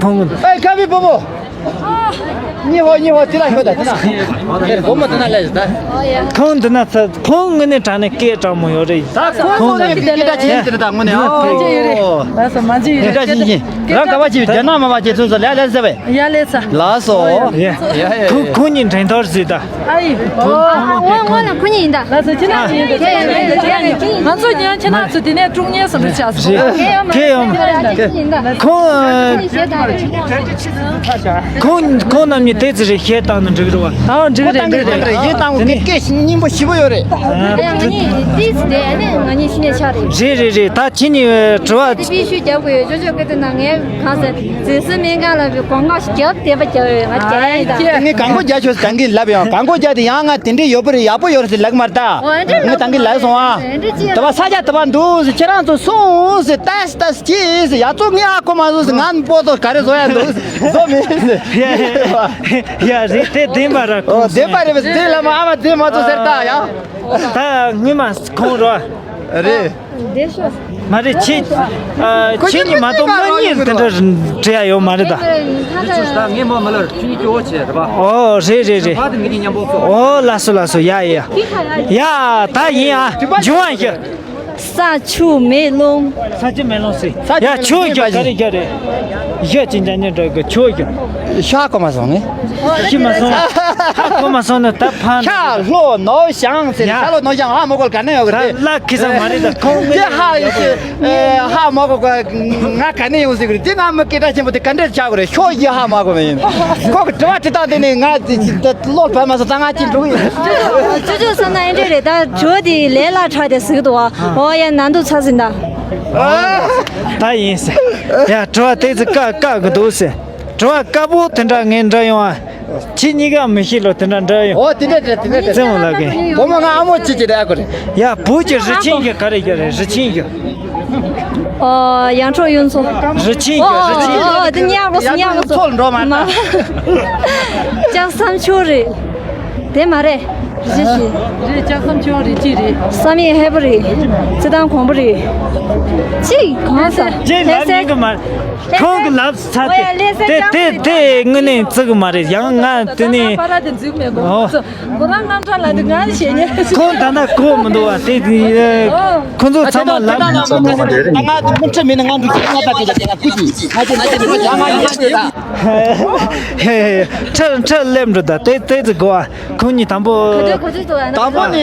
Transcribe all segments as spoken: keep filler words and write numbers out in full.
ཁོང་། ཨེ་ཁ་བའི་བུ་མོ། གཉིས་ཧོ་གཉིས་ཧོ་དེ་ལ་ཤོད་ད་དེ་ན། བུ་མོ་དེ་ན་ལས་ད། ཁོང་འདི་ན་ཚ་ཁོང་ངི་ནས་དྲ་ནས་སྐད་དྲག་མོ་ཡོད་རེད། ད་ཁོང་ཚོ་ཡང་སྐད་གྲགས་ཆེན་ཟེར་ད་དངོས་གནས་ཨོ། ལགས་སོ་མ་ཇི་ཡོད་རེད། སྐད་གྲགས་ཆེན་ཆེན། རང་ག་བ་ཅིག་རྒྱ་ནག་མ་བ་ཅིག་ཚུན་ཚོད་ལས་ལས་ཟེར་བས། ཡ་ལས་ཚ། ལགས་སོ། ཡ་ཡ་ཡ། ཁོང་ཁོང་གཉིས་འགྲན་ཐོར་ཟིག་ད། ཨ་ཡི། ཨོ། ཨ་ངོ་ངོ་ལ་ཁོ་གཉིས་ཡིན་ད། ལགས་སོ་ཁྱེད་རང་གཉིས་ཡིན་ད། ཁྱེད་ཡོད་མེད་ཁྱེད་རང་གཉིས། ང་ཚོ་ཀྱང་ཁྱེད་རང་ཚོ་དེ་ནས་དཀྲུག་ཉེས་སུ་འགྲོ་ཆགས་སོང་། ཁྱེད་ཡོད་མེད་ཁྱེད་ཡོད་མེད། ཁྱེད་ཡིན་ད། ཁོང་ཁོང་ཁོང་རྣམ་གཉིས་དེ་ཙི་རེ་བཤད་བཏང་ན་འགྲིག་རེད་བ། ཨ་འགྲིག་རེད་འགྲིག་རེད། བཤད་བཏང་གི་སྐད་སྙིང་པོ་ཞིབ་པོ་ཡོད་རེད། ང་གཉིས་དེ་ཙི་དེ་ནས་ང་གཉིས་ཤི་ནས་ཆགས་རེད། རེད་རེད་རེད། ད་ཁྱེད་གཉིས་དྲི་བ། དེ་པི་ཤུ་རྒྱབ་དགོས་ཡོད་ཅོ་ཅོ་སྐད་དེ་ན་ངས་གང་ཟེར། རྫི་སི་སྨན་ཁང་ལ་བའི་གོང་ཁ་ཞིག་རྒྱབ་བསྡད་པ་རྒྱབ་ཡོད་ང་རྒྱ་ཡིན་ད། ངས་གང་གོ་རྒྱ་ཆོས་གང་གིན་ལབ་ཡང་གང་གོ་རྒྱ་དེ་ཡང་ང་དེ་འདྲའི་ཡོད་པ་རེད་ཡག་པོ་ཡོད་རེད་ཟེར་ལབ་མ་རེད་ད། ཨོ་ཨེ་འདྲ་ངས་ད་གིན་ལབ་སོང་ཨ། ཨེ་འདྲ་ཅི་ཡང་དེ་བ་ས་ཆ་དེ་བ་འདུག་ཟེར་ཁྱེད་རང་ཚོ་སོང་ཟེར་ཏས་ཏས་ཅི་ཟེར་ཡ་ཚོ་ངས་ཨ་ཁོ་མ་བཟོ་ཟེར་ང་སྤོ་ཏོ་ག་རེ་བཟོ་ཡ་འདུག་བཟོ་མེད་ཟེར། ཡ་རེད་དེ་བདེན་པ་ར་ཨོ་ཁོང་བདེན་པ་རེད་པས་དེ་ལ་མ་ཨ་མ་དེ་མ་བཟོ་ཟེར་ད་ཡ། ད་ངས་མ་ཁོང་རོ། རེད། མ་རེད་ཁྱེད། ཨ་ཁྱེད་གཉིས་མ་གཏོགས་མ་གཉིས་དེ་འདྲ་འབྲེལ་ཡ་ཡོད་མ་རེད་ད། ད་ངས་མ་མ་ལར་ཁྱོད་གཉིས་སྐྱོ་བོ་བྱས་རེད་པ། ཨོ་རེད་རེད་རེད། ཕ་དེ་ངེད་གཉིས་མཉམ་པོ་ཚོ། ཨོ་ལགས་སོ་ལགས་སོ་ཡ་ཡ་ཡ། ཡ་ད་ཡིན་ཨ་འབྱུང་བ་ཞིག་ས་ཆུ་མེ་རླུང་། ས་ཆུ་མེ་རླུང་ཟེར། ཡ་ཆུ་རྒྱ་ག་རེ་རྒྱ་རེད། ཡ་ཅི་འདྲ་ཉེ་འདྲ་གི་ཆུ་རྒྱ། ཤ་གོ་མ་སོང་ངས། ཤི་མ་སོང་། ཧ་གོ་མ་སོང་ན་ད་ཕན། ཤ་ལྷོ་ནོར་བྱང་ཟེར། ཡ། ཤ་ལྷོ་ནོར་བྱང་ཧ་མ་གོ་ག་ནས་ཡོད་གི་རེད། ལ་ཁི་ས་མ་རེད་ད་ཁོང་དེ་ཧ་ཡོད་གི། ཧ་མ་གོ་ག་ང་ག་ནས་ཡོང་ཟེར་གི་རེད། དེ་ང་མི་སྐད་གྲགས་ཆེན་པོ་དེ་ག་འདྲས་ཆགས་གི་རེད། ཤོ་ཡི་ཧ་མ་གོ་མ་ཡིན། ཁོ་གི་དྲི་བ་དྲི་སྟངས་དེ་ནས་ང་བློ་བབས་མ་སོང་ད་ང་ཅི་འགྲོ་གི་ཡིན། ཅོ་ཅོ་བསམ་ན་ཨེ་འདྲས་རེད་ད། དྲི་བ་དེ་ལས་སླ་དྲགས་དེ་ཟེར་གི་འདུག་ཨ། ཨོ་ཡ་ན་འདུག་ཚ་ཟིན་ད། ད་ཡིན་ཟེར། ཡ་དྲི་བ་དེ་ཚོ་བཀག་བཀག་གི་འདུག་ཟེར། དྲི་བ་དཀར་པོ་དེ་འདྲ་ངས་འདྲ་ཡོང་ཨ། ཁྱེད་གཉིས་ཀ་མི་ཤེས་ལོ་དེ་འདྲ་འདྲ་ཡོང་། ཨོ་དེ་འདྲ་དེ་འདྲ་དེ་བཙན་མོ་ལགས་ཀྱིས། བུ་མོ་ང་ཨ་མོ་གཅིག་གི་རེད་ཨ་ཁོ་རེད། ཡ་བུ་གྱི་རི་ཆེན་གྱི་ག་རེ་གྱི་རེད་རི་ཆེན་གྱི། ཨོ་ཡང་ཁྲོ་ཡོན་ཚོ། རི་ཆེན་གྱི་རི་ཆེན་གྱི། ཨོ་དེ་ཉག་པོ་སུ་ཉག་པོ་སུ། ལྕགས་ཟམ་ཆུ་རེད། དེ་མ་རེད། རི་ཆེན་ཞིག་རེད། ལྕགས་ཟམ་ཆུ་རེད་ཅི་རེད། བསམ་ཡས་ཧས་པོ་རེད། རྩི་ཐང་གོང་པོ་རེད། ཅི་གང་ས། ལྗད་ལ་ཉན་གི་མ་རེད། ཁོང་གི་ལབ་ཚར་ཏེ། དེ་དེ་དེ་དངོས་གནས་བརྩི་གི་མ་རེད། ཡང་ང་དེ་ནས། པ་ར་དེ་འཛུགས་མེད་གོ། ཨོ། ཁོ་རང་རྣམ་གྲངས་ལ་དེ་ང་ཞེ་ཉེ། ཁོང་ད་ན་གོ་མི་འདུག་བ་དེ་དེ། ཁོང་ཚོ་ཚང་མ་ལབ། ང་དེ་མི་ཁྲི་མིན་ན་ང་འགྲོ་ཁྱི་ང་ད་དེ་ད་ཀུ་ཅི་ང་དེ་ང་དེ་ང་ཡིན་ད། ཧེ་ཧེ་ཧེ། ཁྲི་ཁྲི་སླེབས་འགྲོ་ད་དེ་དེ་ཚོ་གོ་བ། ཁོང་གཉིས་དང་པོ། དང་པོ་ནས་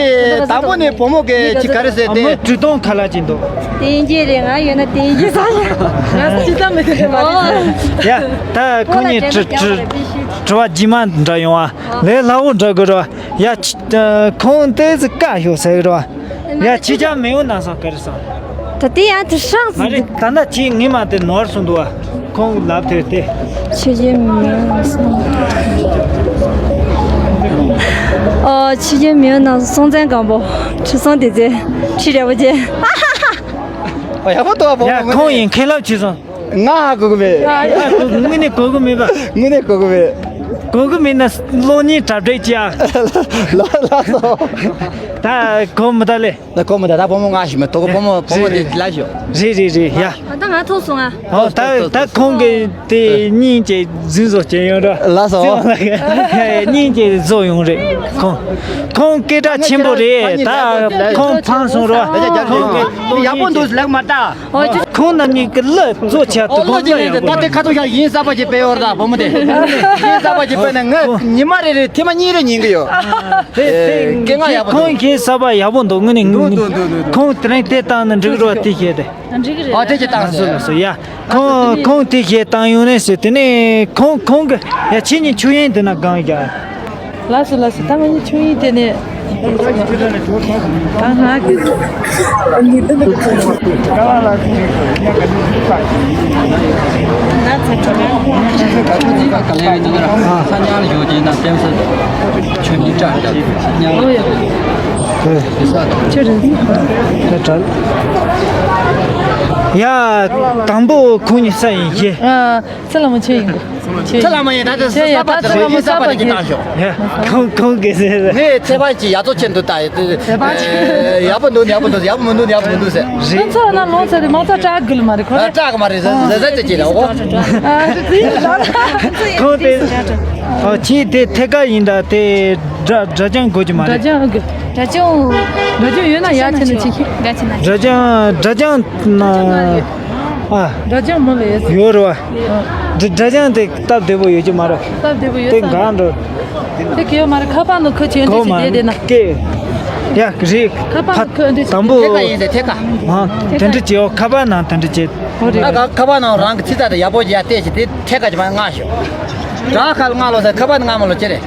དང་པོ་ནས་བུ་མོ་གི་ཅི་ག་རེ་ཟེར་ཏེ། མོ་དྲི་དོང་ཁ་ལག་ཅིག་འདུག་བསྟན་རྒྱས་རེད། ང་ཡོད་ན་བསྟན་རྒྱས་ས་ཡ། ང་ཅི་ཙམ་མི་ཟེར་མ་རེད། ཡ་ད་ཁོང་གཉིས་དྲི་དྲི་དྲི་བ་རྗེས་མ་འདྲ་ཡོང་བ་ལས་སླ་བོ་འདྲ་དགོས་ར། ཡ་ཁོང་ཏོག་ཙམ་བཀག་ཤོག་ཟེར་གི་ར། ཡ་ཁྱེད་ཅག་མེའོ་ནང་སོང་ག་རེ་སོང་། ད་དེ་ཡང་དེ་ཧྲག་མ་རེད། ད་ལྟ་ཁྱེད་ངེད་མ་དེ་ནོར་སོང་འདུག་བ། ཁོང་ལབ་ཐོས་ཏེ། ཆོས་རྒྱལ་མེའོ་སོང་། ཨོ་ཆོས་རྒྱལ་མེའོ་ནང་སོང་བཙན་སྒམ་པོ། ཁྲི་སྲོང་ལྡེ་བཙན། ཁྲི་རལ་པོ་ཅན། ཨ་ཡག་པོ་འདུག་བ། ཡ་ཁོང་ཡིན་མཁན་ལབ་ཅི་སོང་། ང་ཧ་གོ་གི་མེད། ཨ་གོ་དངོས་གནས་གོ་གི་མེད་པ། དངོས་གནས་གོ་གི་མེད། གོ་གི་མེད་ན་གློག་བརྙན་གྲ་སྒྲིག་བྱ། ལ་ལ་སོ། ད་གོ་མི་ད་ལེ། ད་གོ་མི་ད་ད་བུ་མོ་ང་ཞིག་མེད་དོ་གོ་བུ་མོ་བུ་མོ་དེ་ལ་ཞོ། རེད་རེད་རེད་ཡ། ཨ་ད་ང་ཐུག་སོང་ཨ། ཨོ་ད་ད་ཁོང་གི་དེ་སྙིང་རྗེ་འཛིན་བཟོ་བྱས་ཡོང་ར། ལ་སོ། སྙིང་རྗེ་བཟོ་ཡོང་རེད། ཁོང་ཁོང་སྐད་གྲགས་ཆེན་པོ་རེད། ད་ཁོང་ཕངས་སོང་ར། ཁོང་གི་ཡག་པོ་འདུག་ལབ་མ་ད། ཁོང་རྣམ་གཉིས་ཀྱི་གླུ་གཙོ་ཆེ་དུ་ཨོ་ལོ་ཁོང་ཅི་ལ་ཡོད་ད་དེ་ཁ་ཐུག་ཡ་ཡིན་གསར་པ་ཅིག་སྤེལ་ཡོད་ར་བུ་མོ་དེ། ཡིན་གསར་པ་ཅིག་སྤེལ་ནས་ངས་ཉི་མ་རེ་རེ་ཐེངས་མ་གཉིས་རེ་ཉན་གི་ཡོད། དེ་དེ་སྐད་ངག་ཡག་པོ་ཁོང་འདུག་ཁྱེད་གསར་པ་ཡག་པོ་འདུག་དངོས་གནས་འདུག་འདུག་འདུག་འདུག་ཁོང་དེ་རིང་དེ་བཏང་ན་འགྲིག་རོགས་དེ་བཤད་དེ། འགྲིག་གི་རེད། ཨ་དེ་ཅི་བཏང་ཟེར། ལགས་སོ་ཡ། ཁོང་ཁོང་དེ་བཤད་བཏང་ཡོང་ནས་ཟེར་དེ་ནས་ཁོང་ཁོང་གི་ཡ་ཁྱེད་གཉིས་ཆུ་ཡན་དེ་ན་གང་ཡ། ལགས་སོ་ལགས་སོ། ད་ང་གཉིས་ཆུ་ཡན་དེ་ནས། ད་ང་གི། ཡ། དང་པོ་ཁོང་གཉིས་ས་ཡིན་ཞེས། ཨ། ཚེ་ལ་མོ་ཆོས་ཡིན་གི། ཚེ་ལ་མོ་ཡིན། ད་ལྟ་ཆོས་ཡིན། ས་པ་ད་ཚེ་ལ་མོ་ས་པ་དེ་གི་བཏང་ཤོག་ཡ། ཁོང་ཁོང་གི་ཟེར། ངས་ཚེ་པ་གྱི་ཡ་ཚོ་ཆེན་དུ་ལྟ་ཡི་དུས། ཡག་པོ་འདུག་ཡག་པོ་འདུག་ཡག་པོ་མི་འདུག་ཡག་པོ་མི་འདུག་ཟེར། རེད། ཚོ་ན་ལོང་ཚ་རེད། མང་ཚ་སྐྲག་གི་ལ་མ་རེད་ཁོ། ཨ། སྐྲག་གི་མ་རེད། ཟེར་ཟེར་ཟེར་གྱི་ལ་འོ། ཨ། རེད། དེ་ཡིན་ལ། ཁོང་དེ། ཨ། ཁྱེད་དེ་ཐད་ཀ་ཡིན་ད་དེ། སྒྲ་སྒྲ་སྦྱང་དགོས་ཀྱི་མ་རེད། སྒྲ་སྦྱང་དགོས། སྒྲ་སྦྱང་། སྒྲ་སྦྱང་ཡོད་ན་ཡག་ཆེ་ན་ཆེ། སྒྲ་སྦྱང་སྒྲ་སྦྱང་ན། ཨ། སྒྲ་སྦྱང་མི་ལས། ཡོད་རེད་བ། སྒྲ་སྦྱང་དེ་སྟབས་བདེ་པོ་ཡོད་ཀྱི་མ་རེད། སྟབས་བདེ་པོ་ཡོད་དེ་ས། འགག་འགྲོ། དེ་གི་ཡོད་མ་རེད། ཁ་པར་ནང་ཁུ་ཆེན་གོ་དེ་མ་ཞིག་བསྡད་བསྡད་ན། ཀེ། ཡ་རེད། ཁ་པར་ནང་ཁུ་འདི་དང་པོ། ཐད་ཀ་ཡིན་ཟེར། ཐད་ཀ། ཨ། དེ་འདྲ་བྱེད་འོ། ཁ་པར་ནང་དེ་འདྲ་བྱེད། ཨོ་རེད། ད་ག་ཁ་པར་ནང་རང་གི་ཚིག་ཚ་དེ་ཡག་པོ་ཡ་བལྟས་ཤིག་དེ་ཐད་ཀ་ཅིག་མ་ང་ཤོག་དྲ་ཁ་ལ་ང་ལོ་ཟེར། ཁ་པར་ནང་ང་མ་ལོ་ཅི་རེད།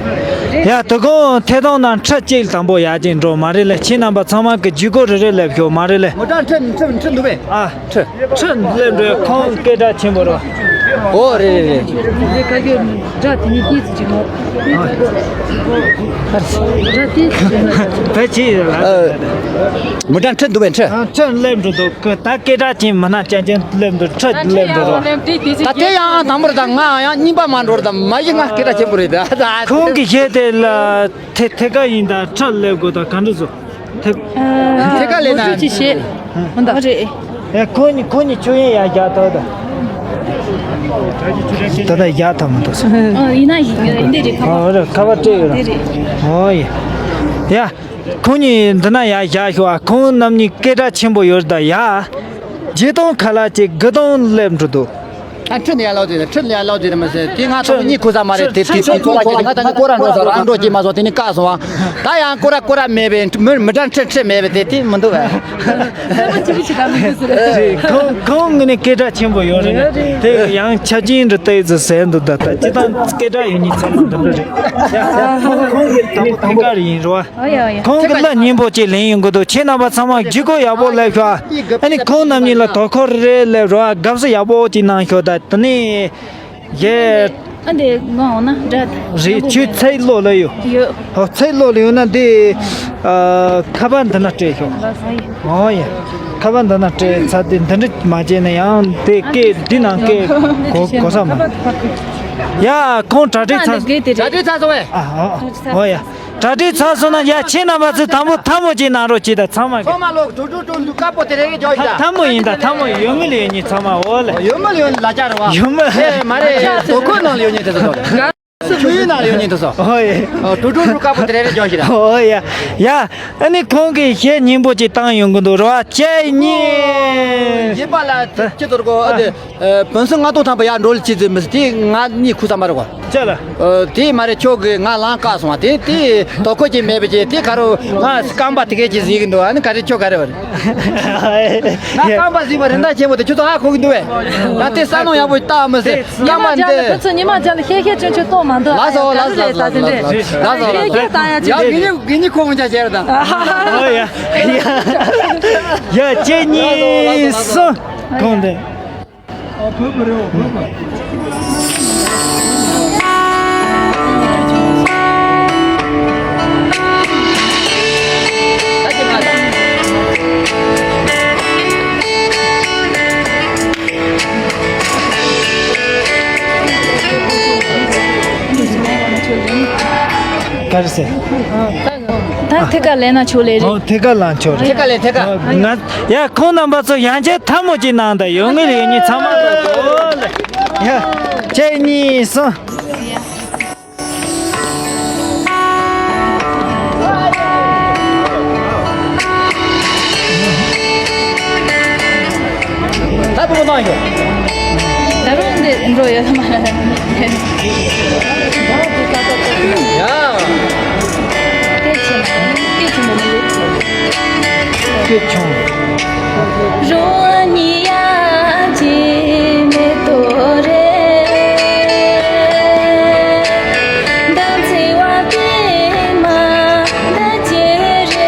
ཡ། དོ་དགོང་ཐད་གཏོང་ནང་ཁྲི་གཅིག་དང་པོ་ཡར་ཅིག་འགྲོ་མ་རེད་ལེ། ཁྱེད་རྣམ་པ་ཚང་མ་གི་ཇུས་འགོད་རེ་རེ་ལེབ་ཤོག་མ་རེད་ལེ། མོ་ཊ་ཁྲི་ཁྲི་ཁྲི་འདུག་པས། ཨ། ཁྲི་ཁྲི་ལེབ་འགྲོ་ཡ། ཁོང་སྐད་གྲགས་ཆེན་པོ་རེད་བ། ཨོ་རེད་རེད་རེད། རེད། ཁ་སྐད་སྒྲ་དེ་ནི་ཏིས་ཅིག་མོ། སྒྲ་ཏིས་ཅིག་ན། བས་ཅི་ཡོད་ལ། མོ་ཊ་ཁྲི་འདུག་པས། ཁྲི། ཨ། ཁྲི་ལེབ་འགྲོ་འདུག་གི། ད་སྐད་གྲགས་ཅན་མི་སྣ་ཅན་ཅན་སླེབས་འདུག་ཁྲི་སླེབས་འདུག་རོ། ད་དེ་ཡང་དང་པོར་ད་ང་ཡང་རྙིང་པ་མ་འགྲོ་ར། ད་མ་གཞི་ང་སྐད་གྲགས་ཆེན་པོ་རེད་ད། ཁོང་གི་གཞས་དེ་ལ་ཐད་ཐད་ཀ་ཡིན་ད། ཁྲི་སླེབས་དགོས་ད། ག་འདྲ་བཟོ། ཐད་ཐད་ཀ་ལས་ན། ཅི་བྱེད། ཧོན་ད་རེད། ཨེ། ཁོང་གཉིས་ཁོང་གཉིས་ཆོས་ཡན་ཡར་རྒྱག་ཐུབ་ད། ད་ད་རྒྱག་ཐུབ་མི་འདུག་ཟེར། ཨ། ཡིན་ན་ཡིན་འདི་རེད། ཁ་པར། ཨོ་རེད། ཁ་པར་སྤྲད་ཡོད་ར། འདི་རེད། ཨོ་ཡ། ཡ། ཁོང་གཉིས་འདི་ན་ཡར་བཞག་ཤོག་ཨ། ཁོང་རྣམ་གཉིས་སྐད་གྲགས་ཆེན་པོ་ཡོད་ད་ཡ། བརྒྱད་སྟོང་ཁ་ལག་ཅིག་དགུ་སྟོང་སླེབས་འགྲོ་འདུག་ཨ། ཁྲི་ནས་ཡར་ལོག་དེ། ཁྲི་ནས་ཡར་ལོག་དེ་མ་ཟད་དེ་ང་ཚོ་གཉིས་ཁུ་ས་མ་རེད། དེ་དེ་དེ་ཚོ་ལ་ཁྱེད་ང་ད་ནི་སྐོར་ར་འགྲོ་ས་རང་འགྲོ་ཅིག་མ་སོང་། དེ་ནི་བཀག་སོང་ཨ། ད་ཡང་སྐོར་ར་སྐོར་ར་མེད་པས། མི་མི་འདྲ་ཁྲི་ཁྲི་མེད་པས། དེ་དེ་མི་འདུག་ཨ། རེད། ཁོང་ཁོང་ངི་ནི་སྐད་གྲགས་ཆེན་པོ་ཡོད་རེད་ན། དེ་ཡང་ཆ་རྐྱེན་རེ་བལྟས་ཚེ་ཟེར་འདུག་ད་ད་ཅི་ད་སྐད་གྲགས་ཡོད་མཁན་ཚང་མ་འདི་འདྲ་རེད། ཡ། ཁོང་གི་དང་པོ་ཐད་ཀ་རེ་ཡིན་རོ། ཨོ་ཡ་ཨོ་ཡ། ཁོང་གི་གླུ་སྙན་པོ་ཅིག་ལེན་ཡོང་གི་འདུག་ཁྱེད་རྣམ་པ་ཚང་མ་ཇུས་འགོད་ཡག་པོ་ལེབ་ཤོག་ཨ་ནི་ཁོང་རྣམ་གཉིས་ལ་དོ་ཁུར་རེ་ལེབ་རོགས། དགའ་བསུ་ཡག་པོ་ཅིག་གནང་ཤོག་ད་དེ་ནས་གཞས། ཨ་འདི་ང་འོ་ན་འདྲ། རེད། ཁྱོད་ཚེ་ལོ་ལ་ཡོད། ཡོད། ཨོ། ཚེ་ལོ་ལ་ཡོད་ན་འདི། ཨ། ཁ་པར་འདི་ན་སྤྲད་ཤོག་ཨོ་ཡ། ཁ་པར་འདི་ན་སྤྲད་ཚར་དེ་འདི་འདྲ་མ་བྱས་ན་ཡང་དེ་སྐད་འདི་ནང་སྐད་གོ་གོ་ས་མ། ཡ། ཁོང་གྲ་སྒྲིག་ཚར། གྲ་སྒྲིག་ཚར་སོང་བས། ཨ། ཨོ་ཡ། གྲ་སྒྲིག་ཚར་སོང་ན་ཡ། ཁྱེད་རྣམ་པ་ཚོས་དང་པོ་ཐལ་མོ་ཅིག་གནང་རོགས་གྱིས་ད་ཚང་མ་གི། ཚང་མ་ལོག་དྲུག་དྲུག་དྲུག་དཀར་པོ་དེ་རེ་རེ་རྒྱག་ཤིག་ད། ཐལ་མོ་ཡིན་ད། ཐལ་མོ་ཡོད་མི་ལ་ཡོད་མཁན་ཚང་མ་འོ་ལེ། ཡོད་མི་ལ་ཡོད་ལ་ཅག་རེད་བ། ཡོད་མི། ཨེ་མ་རེད། དོ་ཁུར་ནང་ལ་ཡོད་མཁན་དེ་ཚོ་ལ། ཆོས་ཡུལ་ནང་ལ་ཡོད་མཁན་དེ་ཚོ། ཨོ་ཡེ། ཨོ། དྲུག་དྲུག་དྲུག་དཀར་པོ་དེ་རེ་རེ་རྒྱག་ཤིག་ད། ཨོ་ཡ། ཡ། ཨ་ནི་ཁོང་གིས་གཞས་སྙན་པོ་ཅིག་བཏང་ཡོང་གི་འདུག་རོ། ཨ། ཁྱེད་གཉིས། ཡིན་པ་ལ་ཅི་ཟེར་གོ། ཨ། དེ། ཨ། བོན་སྲིད་ལྔ་སྟོང་ཐམ་པ་ཡར་འགྲོ་ལ་ཅི་ཟེར་མི་ཟེར། དེ་ང་གཉིས་ཁུ་ས་མ་རེད་གོ། ཅི་ལ། ཨ། དེ་མ་རེད། ཁྱོད་ཀྱིས་ང་ལངས་བཀག་སོང་བ། དེ་དེ་དོ་ཁུར་ཅིག་མེད་པ་ཅིག་དེ་ག་རུ་ང་རྐང་པ་དེ་གས་ཅིག་གཟིགས་ཀྱི་འདུག་ཨ་ནི་ག་རེ་ཁྱོད་ག་རེ་བ་རེད། ང་རྐང་པ་གཟིགས་པ་རེད། ད་ཆེན་པོ་དེ་ཁྱོད་ཚོ་ཧ་གོ་གི་འདུག་བས། ད་དེ་ས་ནོ་ཡག་པོ་བཏགས་མི་ཟེར། རྐང་པ་འདི། ཁྱོད་ཚོ་ཉི་མ་ཅག་ལ་ཤེས་ཤེས་ཆུང་ཆུང་གཏོང་མ་འདུག་ལགས་སོ། ལགས་སོ། ལགས་སོ། ལགས་སོ། ཤེས་ཤེས་བཏང་ཡ་ཅིག་ཡ། ངེད་གཉིས་ངེད་གཉིས་ཁོ་འོང་ཅག་བྱས་ར་ད། ཨོ་ཡ། ཡ། གཅིག་གཉིས་གསུམ། གོང་དེ། ག་རེ་ཟེར། ད་ཐད་ཀ་ལེན་ན་ཆོག་ལེ་རེད། ཨོ། ཐད་ཀ་ལེན་ཆོག་རེད། ཐད་ཀ་ལེན། ཐད་ཀ། ང་། ཡ། ཁོང་རྣམ་པ་ཚོ་ཡང་བསྐྱར་ཐལ་མོ་ཅིག་གནང་དང་། ཡོད་ངེས་ལ་ཡོད་མཁན་ཚང་མ་ལ། ཨོ་ལེ། ཡ། གཅིག་གཉིས་གསུམ། ད་བུ་མོ་བཏང་ཡོད། ད་རུང་འདི་འགྲོ་ཡོད་མ་རེད། ཡ། སྐད་ཆེན་སྐད་ཆེན་པོ་མི་འདུག་སྐད་ཆུང་། རོ་ཉི་ཡ་ཇི་མེ་ཏོ་རེ། ད་ཚེ་བ་དེ་མ་ད་ཅེ་རེ།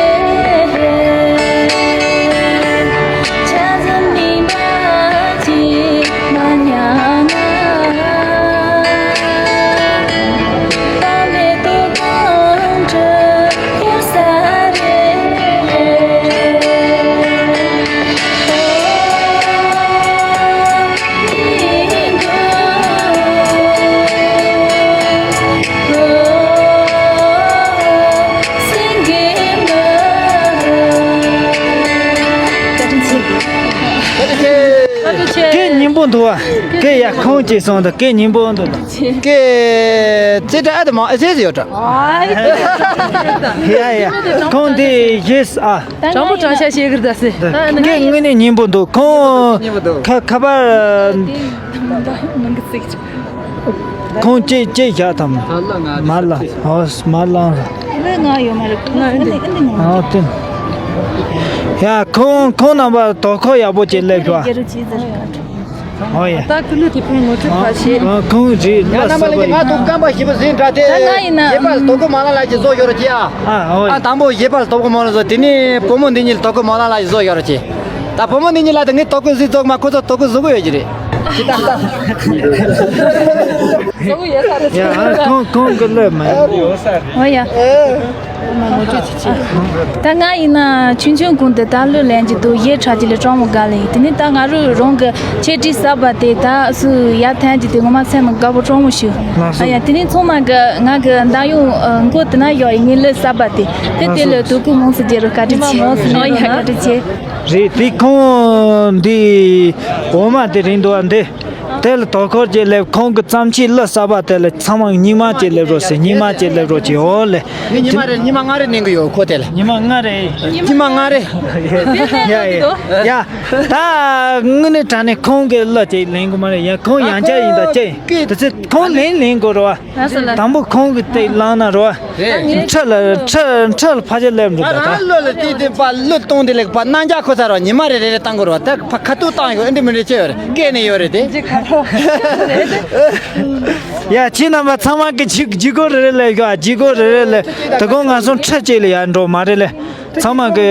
འདུག་བ། སྐད་ཡ་ཁོང་ཅིག་སོང་དང་སྐད་སྙན་པོ་འདུག་སྐད་ཙེ་དྲ་ཨ་དེ་མ་ཨེ་ཟེར་ཡོད་དྲ། ཡ་ཡ། ཁོང་དེ་ཡེས་ཨ། དྲང་པོ་དྲང་བཞག་བཤད་གི་རེད་ད་ཟེར། སྐད་དངོས་གནས་སྙན་པོ་འདུག་ཁོང་ཁ་ཁ་པར། ཁོང་ཅེ་ཅེ་བཞག་དམ། མ་ལ་ཧོས་མ་ལ། ང་ཡོད་མ་རེད། ཨ་ཏིན། ཡ་ཁོང་ཁོང་རྣམ་པ་དོ་ཁོ་ཡག་པོ་ཅིག་སླེབས་ཤོག་ཨོ་ཡ། ད་ཀུ་ལུ་དེ་ཕན་ངོ་སྤྲོད་ཕ་ཤེས། ཨ་ཁོང་རེད་ཡ་ལ་རྣམ་པ་ལ་ང་དུ་རྐང་པ་ཞིབ་པ་ཟིན་དྲ་དེ། ད་ང་ཡིན་ན་ཡེ་པ་དོ་ཁོ་མ་ལ་ལ་ཅིག་བཟོ་ཤོར་ཅི་ཨ། ཨ་ཨོ་ཡ། ཨ་དང་པོ་ཡེ་པ་དོ་ཁོ་མ་ལ་བཟོ་དེ་ནས་བུ་མོ་འདི་གཉིས་ལ་དོ་ཁོ་མ་ལ་ལ་ཅིག་བཟོ་ཤོར་ཅི། ད་བུ་མོ་འདི་གཉིས་ལ་ད་ངས་དོ་ཁོ་ཟིག་བཟོ་གི་མ་ཁོ་ཚོ་དོ་ཁོ་བཟོ་གི་ཡོད་ཀྱི་རེད། ཅི་ད་ད། བཟོ་གི་ཡོད་ས་རེད། ཡ་ཨ་ཁོང་ཁོང་གི་ལོས་མ་ཡིན། ཨོ་ཡ། ད་ང་ཡིན་ན་ཆུང་ཆུང་གུང་དུ་ད་གླུ་ལེན་གྱི་འདུག་ཡེ་ཁྲ་གྱི་ལས་གྲོགས་མོ་དགའ་ལེ་ཡིན། དེ་ནི་ད་ང་རུ་རང་གི་ཆེ་ཏྲི་ས་བ་དེ་ད་སུ་ཡ་ཐན་གྱི་དེ་ངོ་མ་སེམས་དགའ་པོ་གྲོགས་མོ་ཞུ། ཨ་ཡ་དེ་ནི་ཚང་མ་གི་ང་གི་མདའ་ཡོང་མགོ་དེ་ན་ཡོག་ཡིན་ངའི་གླུ་ས་བ་དེ་དེ་དེ་ལ་དུ་ཀུ་མོང་སུ་རྒྱལ་རུ་བཀའ་དྲིན་ཆེ། ཨ་ཡ་བཀའ་དྲིན་ཆེ། རེད་དེ་ཁོང་འདི་འོ་མ་དེ་རིང་འདུག་ཨ་འདི། དེ་ལ་དོ་ཁོར་གྱི་ལེབ་ཁོང་གི་བརྩམས་ཆོས་གླུ་གསར་པ་དེ་ལ་ཚང་མ་སྙིང་མ་བཅས་ལེབ་རོགས་ཟེར། སྙིང་མ་བཅས་ལེབ་རོགས་བྱེད་འོ་ལེ། ངས་ཉི་མ་རེ་ཉི་མ་ལྔ་རེ་ནས་གི་ཡོད་ཁོ་དེ་ལ། ཉི་མ་ལྔ་རེ། ཉི་མ་ལྔ་རེ། ཡ་ཡ་ཡ། ད་དངོས་གནས་དྲང་གནས་ཁོང་གི་གླུ་ཅིག་ལེན་དགོས་མ་རེད། ཡ་ཁོང་ཡང་བསྐྱར་ཡིན་ད་ཅེ། དེ་ཚེ་ཁོང་ལེན་ལེན་དགོས་རོ། དང་པོ་ཁོང་གི་སྟེགས་བླངས་ན་རོ། ཁྲི་ལ་ཁྲི་ཁྲི་ལ་ཕ་ཆེར་སླེབས་འགྲོ་ད་ད། ལོ་ལ་དེ་དེ་པ་ལོ་གཏོང་དེ་ལེགས་པ་རྣམ་རྒྱལ་ཁོ་ཚར་བ་ཉི་མ་རེ་རེ་རེ་བཏང་དགོས་རོ། ད་ཕ་ཁ་ཐུག་བཏང་ཡོད་ཨེ་འདྲི་མི་འདྲི་ཅི་ཡོད་རེད། སྐད་ནས་ཡོད་རེད་དེ། ཡ་ཁྱེད་རྣམ་པ་ཚང་མ་གི་ཇི་ཇི་གོ་རེ་རེ་ལས་ཡོད་ཨ། ཇི་གོ་རེ་རེ་ལས་ད་གོ་ང་ཚོ་ཁྲི་གཅིག་ལ་ཡར་འགྲོ་མ་རེད་ལས། ཚང་མ་གི་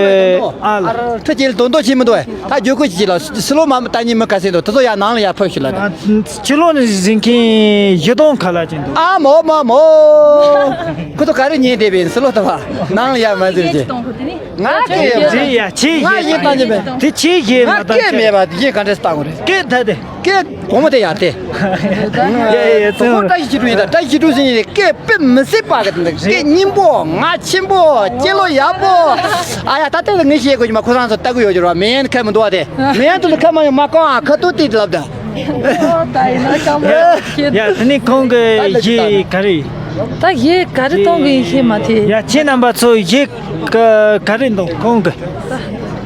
ཨ་ལ། ཁྲི་གཅིག་ལ་དོན་དོ་ཆེ་མི་འདུག་ཨེ། ད་རྒྱུ་ཁུ་གཅིག་ལ་སི་ལོ་མ་ལྟ་ཉིན་མི་ག་སེ་འདུག་དེ་ཚོ་ཡར་ནང་ལ་ཡར་ཕབ་ཤིག་ལ། ཕྱི་ལོགས་ནས་ཟིན་མཁན་བཞི་སྟོང་ཁ་ལ་ཅན་འདུག་ཨ་མོ་མོ་མོ། ཁུ་ཐོ་ག་རེ་ཉན་བསྡད་པའི་སི་ལོ་ལྟ་བ་ནང་ལ་ཡར་མ་ཟིན་ཅེ། ང་སྐད་ཡོད་རེད་ཡ་ཆེ་ཞེས་ང་ཡིན་བཏང་ཉིན་མེད། དེ་ཆེ་ཞེས་ང་མ་བཏང་སྐད་མེད་པ་དེ་ཡིན་ག་འདྲས་བཏང་དགོས་རེད། སྐད་ད་དེ། སྐད་གོང་མ་དེ་ཡར་དེ། ཡ་ཡ་ཡ་ཚེ་ཁོ་བཀྲ་ཤིས་ཆོས་སྒྲོན་ཡིན་ད། བཀྲ་ཤིས་ཆོས་སྒྲོན་ཟེར་ནས་སྐད་དཔེ་མི་སྲིད་པ་གི་དེ་འདྲ་སྐད་སྙན་པོ་ངག་ཆེན་པོ་སྐྱེ་ལོ་ཡག་པོ། ཨ་ཡ་ད་ལྟ་ལ་ངས་བཤད་དགོས་ཀྱི་མ་ཁོ་རང་ཚོ་ལྟ་གི་ཡོད་ཀྱི་ར། མེ་ཡན་ཁ་མི་འདུག་བ་དེ་མེ་ཡན་དུ་ལ་ཁ་མ་ཡོང་མ་ཀང་ཨ་ཁ་ཏུ་ཏི་ལབ་ད། ཡ་དེ་ནི་ཁོང་གི་གཞས་ག་རེ། ད་གཞས་ག་རེ་གཏོང་གི་ཡིན་ཤེས་མ་ཐེ། ཡ་ཁྱེད་རྣམ་པ་ཚོ་གཞས་ག་ག་རེ་འདུག་ཁོང་གི།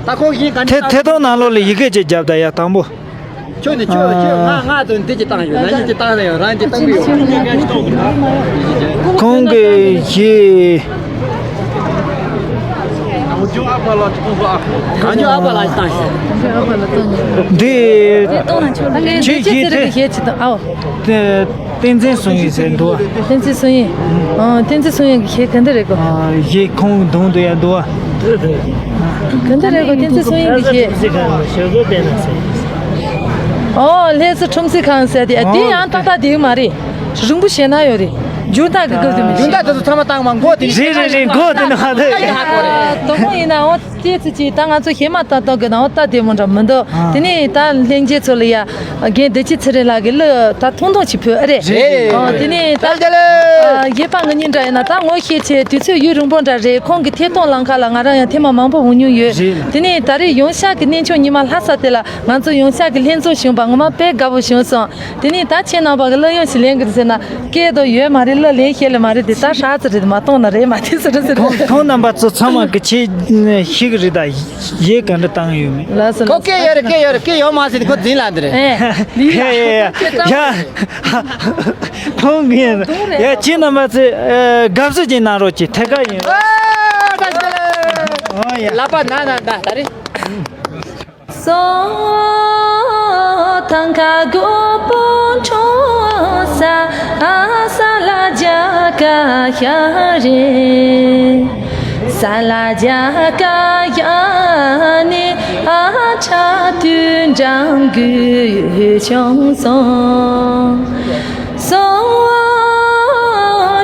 ད་ཁོང་གཞས་ག་ཐེ་ཐེ་གཏོང་ནང་ལོགས་ལ་ཡི་གེ་ཅིག་བརྒྱབ་ད་ཡ་དང་པོ། ཁྱོད་ནི་ཁྱོད་ཁྱོད་ང་ང་དོན་དེ་ཅི་བཏང་ཡོད། ན་ཡི་ཅི་བཏང་ཡོད། རང་ཅི་བཏང་གི་ཡོད། ཁོང་གི་གཞས། གང་ཅི་ཨ་པ་ལ་ཅི་བཏང་ཤོག་གང་ཅི་ཨ་པ་ལ་ཅི་བཏང་ཤོག་འདི་ཁྱེད་གཞས་དེ་གཞས་ཅི་བཏང་ཨའོ། དེ། བསྟན་འཛིན་སུན་ཡིན་ཟེར་འདུག་བ། བསྟན་འཛིན་སུན་ཡིན། ཨ། བསྟན་འཛིན་སུན་ཡིན་གྱི་གཞས་ག་འདི་རེད་གོ། ཨ། གཞས་ཁོང་གདོང་དུ་ཡང་འདུག་བ། ག་འདི་རེད་གོ། བསྟན་འཛིན་སུན་ཡིན་གྱི་གཞས། ཨོ། ལྷ་ས་ཁྲོམ་གཟིགས་ཁང་ཟེར་དེ། དེ་ཡང་ཏག་ཏག་དེ་མ་རེད། རིང་པོ་ཞེ་ན་ཡོད་རེད། འཇུར་ཐག་གི་སྐབས་དུ་མི་འཇུར་ཐག་དེ་ཚོ་ཚང་མ་བཏང་མ་མགོ་དེ། རེད་རེད་རེད། མགོ་དེ་ནི་ཧ་ད་ཡ་ཧ་གོ་རེད། དོ་དགོང་ཡིན་ན་འོ། ཁྱེད་ཚོ་ཅིག་ད་ང་ཚོ་ཞེ་མ་ཏག་ཏག་གི་ནང་ལྟ་བདེ་མོ་འདྲ་མི་འདུག་ཨ། དེ་ནས་ད་ལྷན་རྒྱས་ཚོ་ལ་ཡ་རྒན་བདེ་སྐྱིད་ཚེ་རིང་ལགས་ཀྱི་གླུ་ད་ཐུང་ཐུང་ཅིག་ཕུལ་ཨ་རེད། རེད། ཨ། དེ་ནས་ད་ལྟ་ལ་ཨ། གཞས་པ་ང་གཉིས་འདྲ་ཡིན་ན་ད་ངོ་ཤེས་ཆེ་དུས་ཚོད་ཡུན་རིང་པོ་འདྲ་རེད། ཁོང་གི་ཐད་གཏོང་ལམ་ཁ་ལ་ང་རང་ཡང་ཐེངས་མ་མང་པོ་འོང་མྱོང་ཡོད། རེད། དེ་ནས་ད་རེས་ཡང་ཤག་གི་གནས་མཆོག་ཉི་མ་ལྷ་ས་དེ་ལ་ང་ཚོ་ཡང་ཤག་གི་ལྷན་ཚོགས་བྱུང་བ་ངོ་མ་དཔེ་དགའ་པོ་བྱུང་སོང་། དེ་ནས་ད་ཁྱེད་རྣམ་པ་གི་གླུ་དབྱངས་ཤིག་ལེན་གི་འདུག་ཟེར་ན་སྐད་དོ་ཡོད་མ་རེད། གླུ་ལེན་ཤེས་ལེ་མ་རེད་དེ་ད་ཧྲ་ཙི་རེད་མ་གཏོང་ན་རེད་མ་དེ་ཟེར་རེད་ཟེར། ཁོང་ཁོང་རྣམ་པ་ཚོ་ཚང་མ་གི་ཆེད་ཤིག་རེད་ད་གཞས་ག་འདྲ་བཏང་ཡོད་མེད། ལགས་སོ་ཁོ་ལགས་སོ། སྐད་ཡོད་རེད་སྐད་ཡོད་རེད་སྐད་ཡོད་མ་ཟེར་ཏེ་ཁོ་འཛིན་ལ་འདི་རེད། ཡ་ཡ་ཡ་ཡ། ཁོང་གི་ཡ་ཁྱེད་རྣམ་པ་ཚོས་དགའ་བསུ་ཅིག་གནང་རོགས་གྱིས་ཐད་ཀར་ཡིན། ཨོ་ཡ། ལག་པ་ན་ན་ན་ད་རེད། སོ་ཐང་ཁ་གོ་པོ་ཁྲོ་ས་ཨ་ས་ལ་རྒྱ་ག་ཡ་རེ། ས་ལ་རྒྱ་ག་ཡ་ནི་ཨ་ཁྲ་དུ་འགྲང་གུ་ཆུང་སོང་། སོ་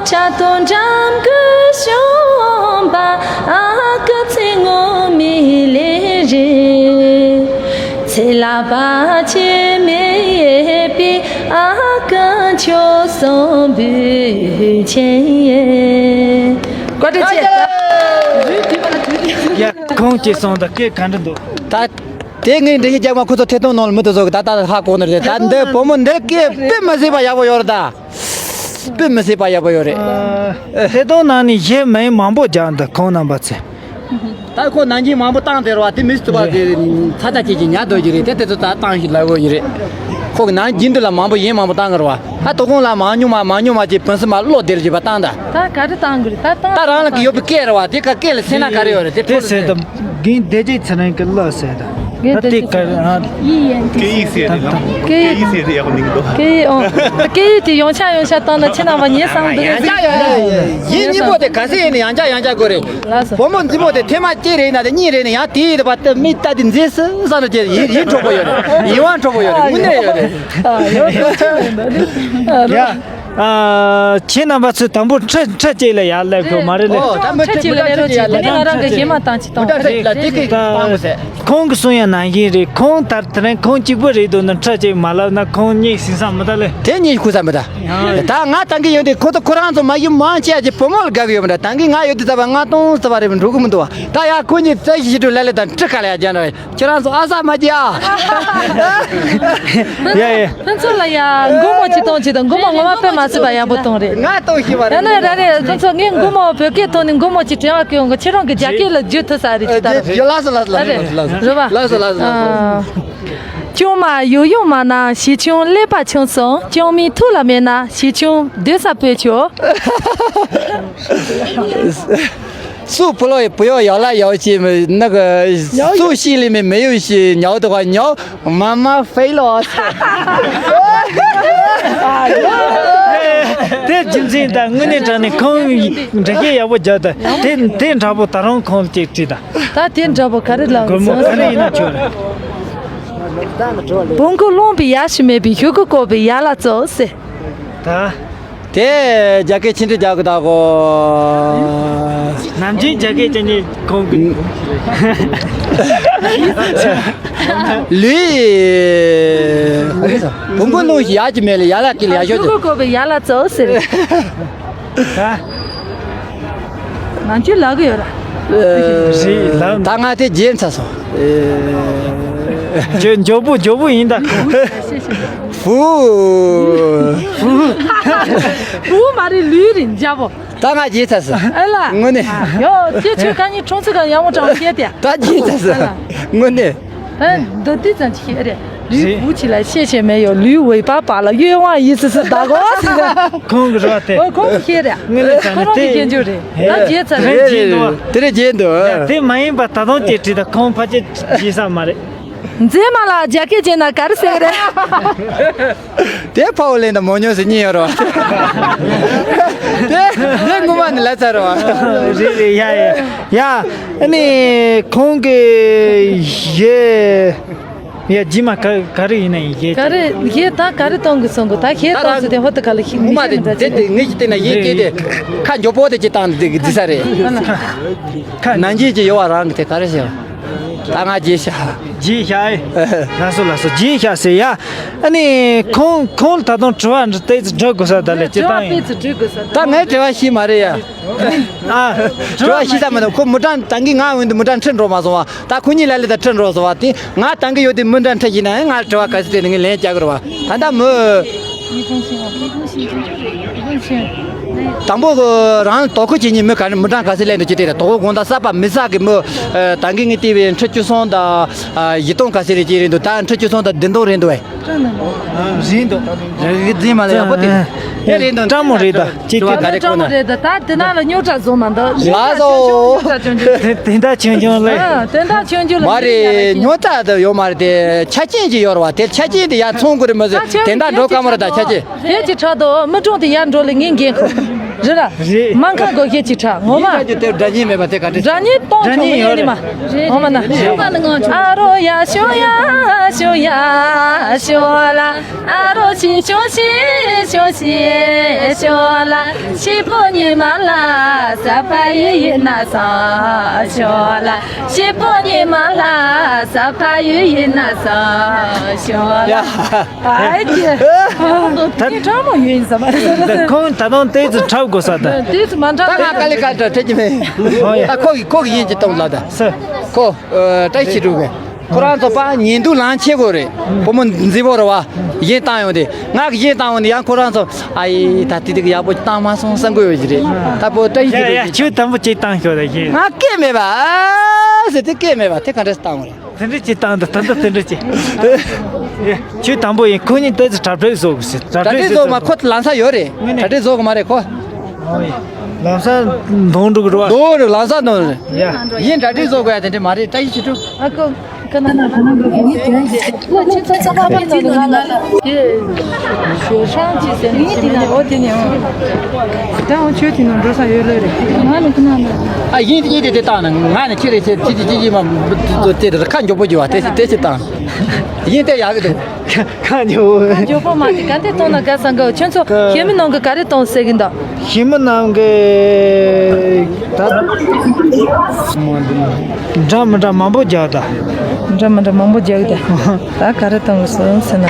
ཁྲ་དོ་འགྲམ་གུ་ཤོང་པ་ཨ་ཀ་ཚེ་ངོ་མི་ལེ་རེ། ཚེ་ལ་བ་ཆེ་མེ་པི་ཨ་ཀ་ཆོ་སོང་བུ་ཆེ་ཡེ། བཀའ་དྲིན་ཆེ། ཡ་ཁོང་ཅི་སོང་ད་སྐད་ག་འདྲ་འདུག་ད། དེ་ངས་འགྲེལ་བཤད་རྒྱག་མ་ཁོ་ཚོ་ཐད་གཏོང་ནང་ལ་མི་དེ་ཚོ་གི་ད་ལྟ་ཧ་གོ་ནི་རེད། ད་འདི་བུ་མོ་འདི་སྐད་དཔེ་མི་སྲིད་པ་ཡག་པོ་ཡོད་རེད། ད་དཔེ་མི་སྲིད་པ་ཡག་པོ་ཡོད་རེད། ཐད་གཏོང་ནང་ནས་གཞས་མིང་མང་པོ་རྒྱག་འདུག་ཁོང་རྣམ་པ་ཚོས། ད་ཁོ་ནང་ཆེན་མང་པོ་བཏང་དེ་རེད་བ། དེ་མི་སྲིད་པ་དེ་ཚ་ཚ་ཅིག་ཅིག་ཉར་འདོད་ཀྱི་རེད། དེ་དེ་ཚོ་ད་བཏང་ཞིག་ལབ་དགོས་ཀྱི་རེད། ཁོ་གི་ནང་རྒྱུན་དུ་ལ་མང་པོ་ཡིན་མང་པོ་བཏང་གི་རེད་བ། ད་དོ་དགོང་ལ་མང་ཉུང་མ་མང་ཉུང་མ་ཅིག་བུན་སུ་མ་བློ་བདེ་ལ་ཅིག་པ་བཏང་ད། ད་ག་རེ་བཏང་དགོས་རེད། ད་བཏང་ད་རང་ལ་གི་ཡོད་པའི་སྐད་རེད་བ། དེ་ག་སྐད་ལ་སེ་ན་ག་རེ་ཡོད་རེད། དེ་དེ་ཕོ་ཟེར་ད། རྒན་བདེ་སྐྱིད་ཚེ་རིང་གི་བློ་ཟེར་ད། ད་དེ་ག་རེ་ཨ། སྐད་ཡིག་ཟེར་དེ་ལ། སྐད་ཡིག་ཟེར་དེ་ཡག་པོ་མིང་འདུག་སྐད་ཡིག་ཨོ། སྐད་ཡིག་དེ་ཡོང་ཆ་ཡོང་ཆ་བཏང་ན་ཁྱེད་རྣམ་པ་ཉན་བསམ་འདུག་ཡང་བསྐྱར་ཡང་བསྐྱར་ཡིན་གཉིས་པོ་དེ་ག་ཚད་ཡིན་ན་ཡང་བསྐྱར་ཡང་བསྐྱར་དགོས་རེད། ལགས་སོ། བུ་མོ་འདི་མོ་དེ་ཐེངས་མ་གཅིག་རེད་ན་དེ་གཉིས་རེད་ན་ཡང་དེ་ཡིན་པ་དེ་མི་ལྟ་དེ་མཛེས་སུ་བསམ་རུ་ཅེ་ཡིན་ཡིན་འཕྲོག་པོ་ཡོད་རེད། ཡིན་དབང་འཕྲོག་པོ་ཡོད་རེད། དངོས་གནས་ཡོད་རེད། ཨ་ཡོད་ཡོད་ཆ་ཡོད་འདུག་ཡ། ཨ། ཁྱེད་རྣམ་པ་ཚོས་དང་པོ་ཁྲི་ཁྲི་གཅིག་ལ་ཡར་སླེབས་དགོས་མ་རེད་ལེ། ཨོ་ད་མི་ཁྲི་གཅིག་ལ་སླེབས་རོགས་བྱེད། དེ་ནས་ང་རང་གི་གཞས་མ་བཏང་ཅིག་བཏང་། ཁྲི་གཅིག་ལ་དེ་གི་བཏང་དགོས་ཟེར། ཁོང་གིས་གསུང་ཡ་ནང་བཞིན་རེད། ཁོང་ལྟར་དེ་རིང་ཁོང་གཅིག་པུ་རེད་འདུག་ན་ཁྲི་གཅིག་མ་ལབ་ན་ཁོང་གཉིད་ཟིན་ས་མི་ད་ལེ། དེ་གཉིས་ཁུ་ས་མི་ད། ད་ང་ད་གི་ཡོད་དེ་ཁོ་ཚོ་ཁོ་རང་ཚོ་མ་ཡུལ་མང་ཆེ་ཅིག་བུ་མོ་ལ་དགའ་གི་ཡོད་མི་འདྲ། ད་གི་ང་ཡོད་དེ་ཚ་བ་ལྔ་སྟོང་ཚ་བ་རེད་འགྲོ་གི་མི་འདུག་ད་ཡ་ཁོ་གཉིས་རྩ་ཞིག་ཞིག་ཏུ་ལ་ལེ་དང་ཁྲི་ཁ་ལ་ཡ་རྒྱ་འདྲ་བས། ཁྱེད་རང་ཚོ་ཨ་ས་མ་བརྒྱབ་ཨ། ཡ་ཡ། ཕན་ཚུན་ལ་ཡ་མགོ་མོ་ཅིག་གཏོང་ཅིག་དང་། མགོ་མོ་ངོ་མ་དཔེ་མ་སྲིད་པ་ཡག་པོ་གཏོང་རེད། ང་གཏོང་ཤེས་པ་རེད། ཡང་ན་ར་རེད། ཕན་ཚུན་ངས་མགོ་མོ་བོད་སྐད་ཐོག་ནས་མགོ་མོ་ཅིག་དྲན་བ་སྐྱོན་གོ་ཁྱེད་རང་གི་རྒྱ་སྐད་ལ་བསྒྱུར་ཐུབ་ས་རེད་ཅིག་ད་རེད། ལགས་སོ་ལགས་སོ་ལགས་སོ་ལགས་སོ། རེད་བ། ལགས་སོ་ལགས་སོ་ལགས་སོ། ཅང་མ་ཡོ་ཡོ་མ་ན་ཞི་ཆུང་ཀླད་པ་ཆུང་སོང་། ཅང་མི་ཐུགས་ལ་མེད་ན་ཞི་ཆུང་སྡོད་ས་སྤོས་ཆོག་སུ་བུ་ལོ་བུ་ཡོ་ཡོ་ལ་ཡོ་ཆི་མི་ནི་གི་སུ་ཤི་ལི་མི་མི་ཡོ་ཤི་ཉའོ་དོ་ག་ཉའོ་མ་མ་ཧྥེ་ལོ། དེ་རྒྱུ་མཚན་དང་དངོས་གནས་དྲང་ནས་ཁོང་འདྲ་སྐད་ཡག་པོ་རྒྱག་ད། དེ་དེ་འདྲ་པོ་ད་རུང་ཁོང་ལ་ཅིག་དྲིས་ད། ད་དེ་འདྲ་པོ་ག་རེ་ལབ་སྒོར་མོ་ག་རེ་ཡིན་ན་ཆོག་རེད། བོང་ཀུ་རློན་པའི་ཡ་ཞིག་མེད་པའི་ཤོག་གུ་བཀོག་པའི་ཡ་ལ་ཙོག་ཟེར། ད། དེ་རྒྱ་སྐད་ཆི་འདྲ་རྒྱག་གི་ད་གོ། ནམ་རྒྱུན་རྒྱ་སྐད་ཅན་གྱི་གོང་གི། ལུས། བོང་ཀུ་རློན་ཡ་གཅིག་མེད་ལ་ཡ་ལ་ཀི་ལ་ཡ་ཤོད་དེ། ཤོག་གུ་བཀོག་པའི་ཡ་ལ་ཙོག་ཟེར། ད། ནང་ཆོས་ལབ་གི་ཡོད་ར། རེད་ལབ། ད་ང་དེ་བརྗེད་ཚར་སོང་། ཨེ། ཇོ་ཇོ་བོ་ཇོ་བོ་ཡིན་ད། ཧྥུ། ཧྥུ་མ་རེད་ལུས་རེད་འཇའ་བོ། ད་ང་བརྗེད་ཚར་སོང་། ཨེ་ལ། དངོས་གནས། ཡོ་ཁྱེད་ཁྱོད་ཁ་ཉིན་ཁྲོང་ཚིག་ག་ཡང་མོ་དྲང་བཤད་དེ། ད་བརྗེད་ཚར་སོང་། ཨེ་ལ། དངོས་གནས། ཨ། མདོ་དེ་ཙམ་ཅིག་ཤེས་རེད། ལུས་བུ་ཆེ་ལ་ཤེས་བྱེད་མེད་ཡོ། ལུས་འོད་པ་པ་ལ་གཡོན་དབང་ཡིན་སི་སི་ད་གོ་སི་ཟེར། ཁོང་གི་རེད་བ་དེ། ཨོ་ཁོང་གི་ཤེས་རེད། དངོས་གནས་ཁོ་རང་གི་སྐྱོན་བརྗོད་རེད། ད་བརྗེད་ཚར་རེད། རེད་རེད་རེད། དེ་རེད་བརྗེད་འདུག་ཡ་དེ་མ་ཡིན་པ་ད་དུང་ཅིག་བྲིས་ད་ཁོང་ཕལ་ཆེར་བརྗེད་ས་མ་རེད། མཛེས་མ་ལ་རྒྱ་སྐད་བྱས་ན་ག་རེ་ཟེར་གི་རེད། དེ་ཕ་བོ་ལེན་ད་མོ་ཉོ་ཟེར་གཉིས་ཡོད་རེད་བ། དེ་དེ་ངོ་མ་ནི་ལ་ཚར་རེད་བ། རེད་རེད་ཡ་ཡ་ཡ། ཨ་ནི་ཁོང་གི་གཞས། ཡ་རྗེས་མ་ག་ག་རེ་ཡིན་ན་ཡིན་གཞས་ག་རེ་གཞས་ད་ག་རེ་གཏོང་གི་སོང་གི་ད་གཞས་གཏོང་ཚུལ་དེ་ཧོ་ད་ག་ལ་ཤི་ངོ་མ་དེ་དེ་དེ་ངེད་ཀྱི་སྟེང་ན་ཡིན་སྐྱེས་ཏེ་ཁ་མགྱོགས་པོ་དེ་ཅི་བཏང་དེ་གི་འདི་ས་རེད། ཁ་ནང་རྒྱས་ཀྱི་ཡོ་བ་རང་གི་དེ་ག་རེ་ཟེར། ད་ང་རྗེས་ཤ། རྗེས་ཤ་ཨེ། ལགས་སོ་ལགས་སོ་རྗེས་ཤ་ཟེར་ཡ། ཨ་ནི་ཁོང་ཁོང་ད་དུང་དྲི་བ་འདྲི་ཏོག་ཙམ་འདྲི་དགོས་ས་ད་ལས་ཅི་བཏང་ཡིན། ད་ངའི་དྲི་བ་ཤེས་མ་རེད་ཡ། ཨ། དྲི་བ་ཤེས་ས་མ་འདུག་ཁོ་མི་གྲངས་ད་གིན་ང་འོན་ཏེ་མི་གྲངས་ཁྲིད་འགྲོ་མ་སོང་བ། ད་ཁོ་གཉིས་ལ་ལས་ད་ཁྲིད་འགྲོ་སོང་བ། དེ་ང་ད་གིན་ཡོད་དེ་མི་གྲངས་ཁྲིད་ཡིན་ན་ང་དྲི་བ་ག་ཚོད་དེ་ནི་ངས་ལན་རྒྱག་གི་རེད་བ། ད་ལྟ་མི། དང་པོ་རང་དོ་ཁུར་བྱེད་མཁན་མི་ག་རེ་མི་གྲངས་ག་ཚོད་ལེན་འདུག་ཅི་དེ་རེད། དོ་ཁུར་དགོང་དག་གསར་པ་མི་གསར་གི་མི། ད་གིན་ངས་བལྟས་པའི་ཁྲི་བཅུ་གསུམ་དང་། བཞི་སྟོང་ག་ཚོད་རེད་ཅི་རེད་འདུག་ད་ཁྲི་བཅུ་གསུམ་དང་བདུན་སྟོང་རེད་འདུག་བས། རིན་འདུག་རིག་འཛིན་མ་ལ་ཡག་པོ་དེ། དེ་རེད་འདུག་སྤྲང་མོ་རེད་ད། ཅི་དེ་ག་རེ་སྤྲང་མོ་རེད་ད། ད་དེ་ན་ལ་རྙོག་དྲ་བཟོ་མ་འདུག་ལགས་སོ། རྙོག་དྲ་ཆུང་ཆུང་། དེ་དེ་འདྲ་ཆུང་ཆུང་ལ། ཨ་དེ་འདྲ་ཆུང་ཆུང་ལ་མ་རེད། རྙོག་དྲ་དེ་ཡོད་མ་རེད་དེ། ཆ་རྐྱེན་ཅིག་ཡོད་རེད་བ། དེ་ཆ་རྐྱེན་དེ་ཡར་ཚོང་དགོས་རེད་མ་ཟད་དེ་འདྲ་འགྲོ་དཀའ་མོ་རེད་ད་ཆ་རྐྱེན། དེ་ཅི་དྲག་དོ་མི་གྲོང་དེ་ཡར་འགྲོ་ལ་ངས་འགན་ཁུར། རེད་ར། རེད། སྨན་ཁང་སྒོ་ཤེས་ཅི་དྲག་ངོ་མ། ཡིན་ད་དེ་སྒྲ་སྙན་མེད་པ་དེ་ག་འདྲ། སྒྲ་སྙན་གཏོང་ཆོག་མི་ཡོད་ནི་མ། ངོ་མ་ན། ཨ་རོ་ཡ་ཤོ་ཡ་ཤོ་ཡ་ཤོ་ལ། ཨ་རོ་ཤི་ཤོ་ཤི་ཤོ་ཤི་ཤོ་ལ། ཤི་པོ་ཉི་མ་ལ་ས་ཕ་ཡུ་ཡི་ན་ས་ཤོ་ལ། ཤི་པོ་ཉི་མ་ལ་ས་ཕ་ཡུ་ཡི་ན་ས་ཤོ་ལ། ཡ། ཨའི་ཀྱེ། ད་དེ་ཁྲ་མོ་ཡོད་ཡིན་ས་མ་རེད། ཁོང་ད་དུང་ཏོག་ཙམ་འཁྲབ་དགོས་ས་ད། ཏོག་ཙམ་མ་འཁྲབ། ད་ང་དཀའ་ལས་ཁག་འདྲ་འཕྲད་ཀྱི་མེད། ཧོ་ཡ། ད་ཁོ་གི་ཁོ་གི་ཡིན་གྱི་གཏོང་ལ་ད། སུ། ཁོ། ཨ། བཀྲ་ཤིས་སྒྲོལ་གི། ཁོ་རང་ཚོ་པ་ཉིན་དུ་ལང་ཆེ་གོ་རེད། བུ་མོ་མཛེས་པོ་རེད་བ། གཞས་བཏང་ཡོང་དེ་ང་གི་གཞས་བཏང་ཡོང་དེ་ཡང་ཁོ་རང་ཚོ་ཨ་ཡེ་ད་དེ་དེ་གི་ཡག་པོ་བཏང་མ་སོང་བསམ་གི་ཡོད་ཀྱི་རེད། ད་པོ་བཀྲ་ཤིས་ཡ་ཡ་ཁྱོད་དང་པོ་གཅིག་བཏང་ཤོག་ད་གཞས། ང་སྐད་མེད་པ་ཨ་ཟེར་དེ་སྐད་མེད་པ་དེ་ག་འདྲ་བཏང་བ་རེད། དེ་འདྲ་ཅིག་བཏང་འདུག་ད་འདི་དེ་འདྲ་ཅིག་ཁྱོད་དང་པོ་ཡིན། ཁོ་གཉིས་ཏོག་ཙམ་གྲ་སྒྲིག་བཟོ་དགོས་ཟེར། གྲ་སྒྲིག་བཟོ་མ་ཁོ་ལམ་སང་ཡོད་རེད། དངོས་གནས་གྲ་སྒྲིག་བཟོ་དགོས་མ་རེད་ཁོ། ལམ་སང་འདོན་འགྲོ་གི་རེད་བ། འདོན་རེད་ལམ་སང་འདོན་རེད། ཡ། ཡིན་གྲ་སྒྲིག་བཟོ་དགོས་ཡ་དེ་འདྲ་མ་རེད། བཀྲ་ཤིས་ཆོས་སྒྲོན། ཨ་ཁོ་ཁ་ན་ན་ཁ་ན་ག་ག་ནི་དེ་ཁོ་ཁྱེད་ཚོ་ཚ་ཁ་པ་ནང་ལ་ང་ལ་དེ་ཞོ་ཤང་ཅི་ཟེར་ནི་ཞིག་མིན་ནི་འོ་དེ་ནི་འོ། ད་འོ་ཆོས་དེ་ནང་འགྲོ་ས་ཡོད་ལོས་རེད། ང་ནི་ཁ་ན་ན། ཨ་ཡིན་ཡིན་དེ་དེ་བཏང་ན་ང་ནི་ཁྱེད་རེ་ཁྱེད་ཅི་ཅི་ཅི་ཅི་མ་དེ་ཁ་མགྱོགས་པོ་རྒྱུ་བ་དེ་ཞིག་དེ་ཞིག་བཏང་། ཡིན་དེ་ཡག་གི་འདུག་ཁ་ཉོ། ཁ་ཉོ་པོ་མ་དེ་ག་འདྲ་གཏོང་ན་དགའ་ས་འགའ་ཁྱོད་ཚོ་ཁ་ཞེ་མི་ནང་གི་ག་རེ་གཏོང་ཟེར་གི་འདུག་ཞེ་མི་ནང་གི་ད་འདྲ་མི་འདྲ་མང་པོ་རྒྱག་ད། འདྲ་མི་འདྲ་མང་པོ་རྒྱག་ད། ད་ག་རེ་གཏོང་གི་སོང་ཟེར་ན།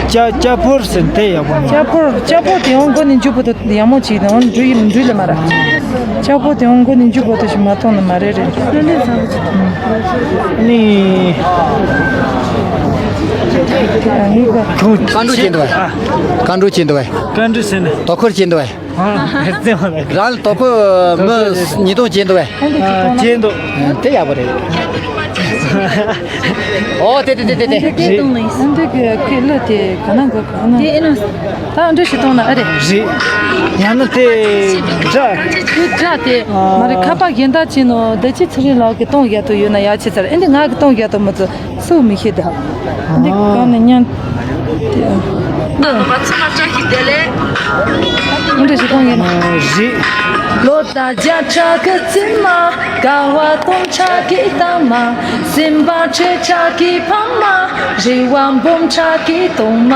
ལྕགས་ལྕགས་ཕོར་ཟེར་དེ་ཡག་པོ་མེད། ལྕགས་ཕོར་ལྕགས་ཕོར་དེ་ཡང་མགོ་ནས་མཇུག་བར་དུ་ཡག་མོ་བྱས་དང་འགྲུལ་ཡིན་འགྲུལ་ལ་མ་ར། ལྕགས་ཕོར་དེ་ཡང་མགོ་ནས་མཇུག་བར་དུ་ཞིག་མ་གཏོང་ན་མ་རེད་རེད། ནི། ཁོང་། བཀའ་འགྲོ་བྱེད་འདུག་བས། བཀའ་འགྲོ་བྱེད་འདུག་བས། བཀའ་འགྲོ་བྱེད་ནི། དོ་ཁུར་བྱེད་འདུག་བས། ཨ། རང་ལ་དོ་ཁུར་མི་ཉིས་སྟོང་བྱེད་འདུག་བས། ཨ། བྱེད་འདུག་དེ་ཡག་པོ་རེད། ཨོ་དེ་དེ་དེ་དེ་དེ། སྐད་གཏོང་ནི། ཨ་འདི་གི་སྐད་ལོ་དེ་ག་ན་གོ་ག་ན། དེ་ཨེ་ན། ད་འདྲ་ཞིག་གཏོང་ན་ཨ་རེད། རེད། ཡང་ན་དེ་སྒྲ། དེ་སྒྲ་དེ་མ་རེད། ཁ་པར་གཞན་དག་ཅིག་ནང་བདེ་སྐྱིད་ཚེ་རིང་ལགས་ཀྱི་གཏོང་རྒྱག་ཏུ་ཡོད་ན་ཡག་ཆེ་ཚར། ཨེ་འདི་ང་གི་གཏོང་རྒྱག་ཏུ་མི་ཚུ་སུ་མི་ཤེས་ད། ཨེ་འདི་གང་ནས་ཉན། འདི་ཚང་མ་བཀྲ་ཤིས་བདེ་ལེགས། འདྲ་ཞིག་གཏོང་ཡིན། རེད། ལོ་ཟླ་བརྒྱ་ཕྲག་གི་རྩིབ་མ། དགའ་བ་སྟོང་ཕྲག་གི་གཏམ་མ། སེམས་པ་ཁྲོ་ཕྲག་གི་ཕ་མ། རེ་བ་འབུམ་ཕྲག་གི་གཏོང་མ།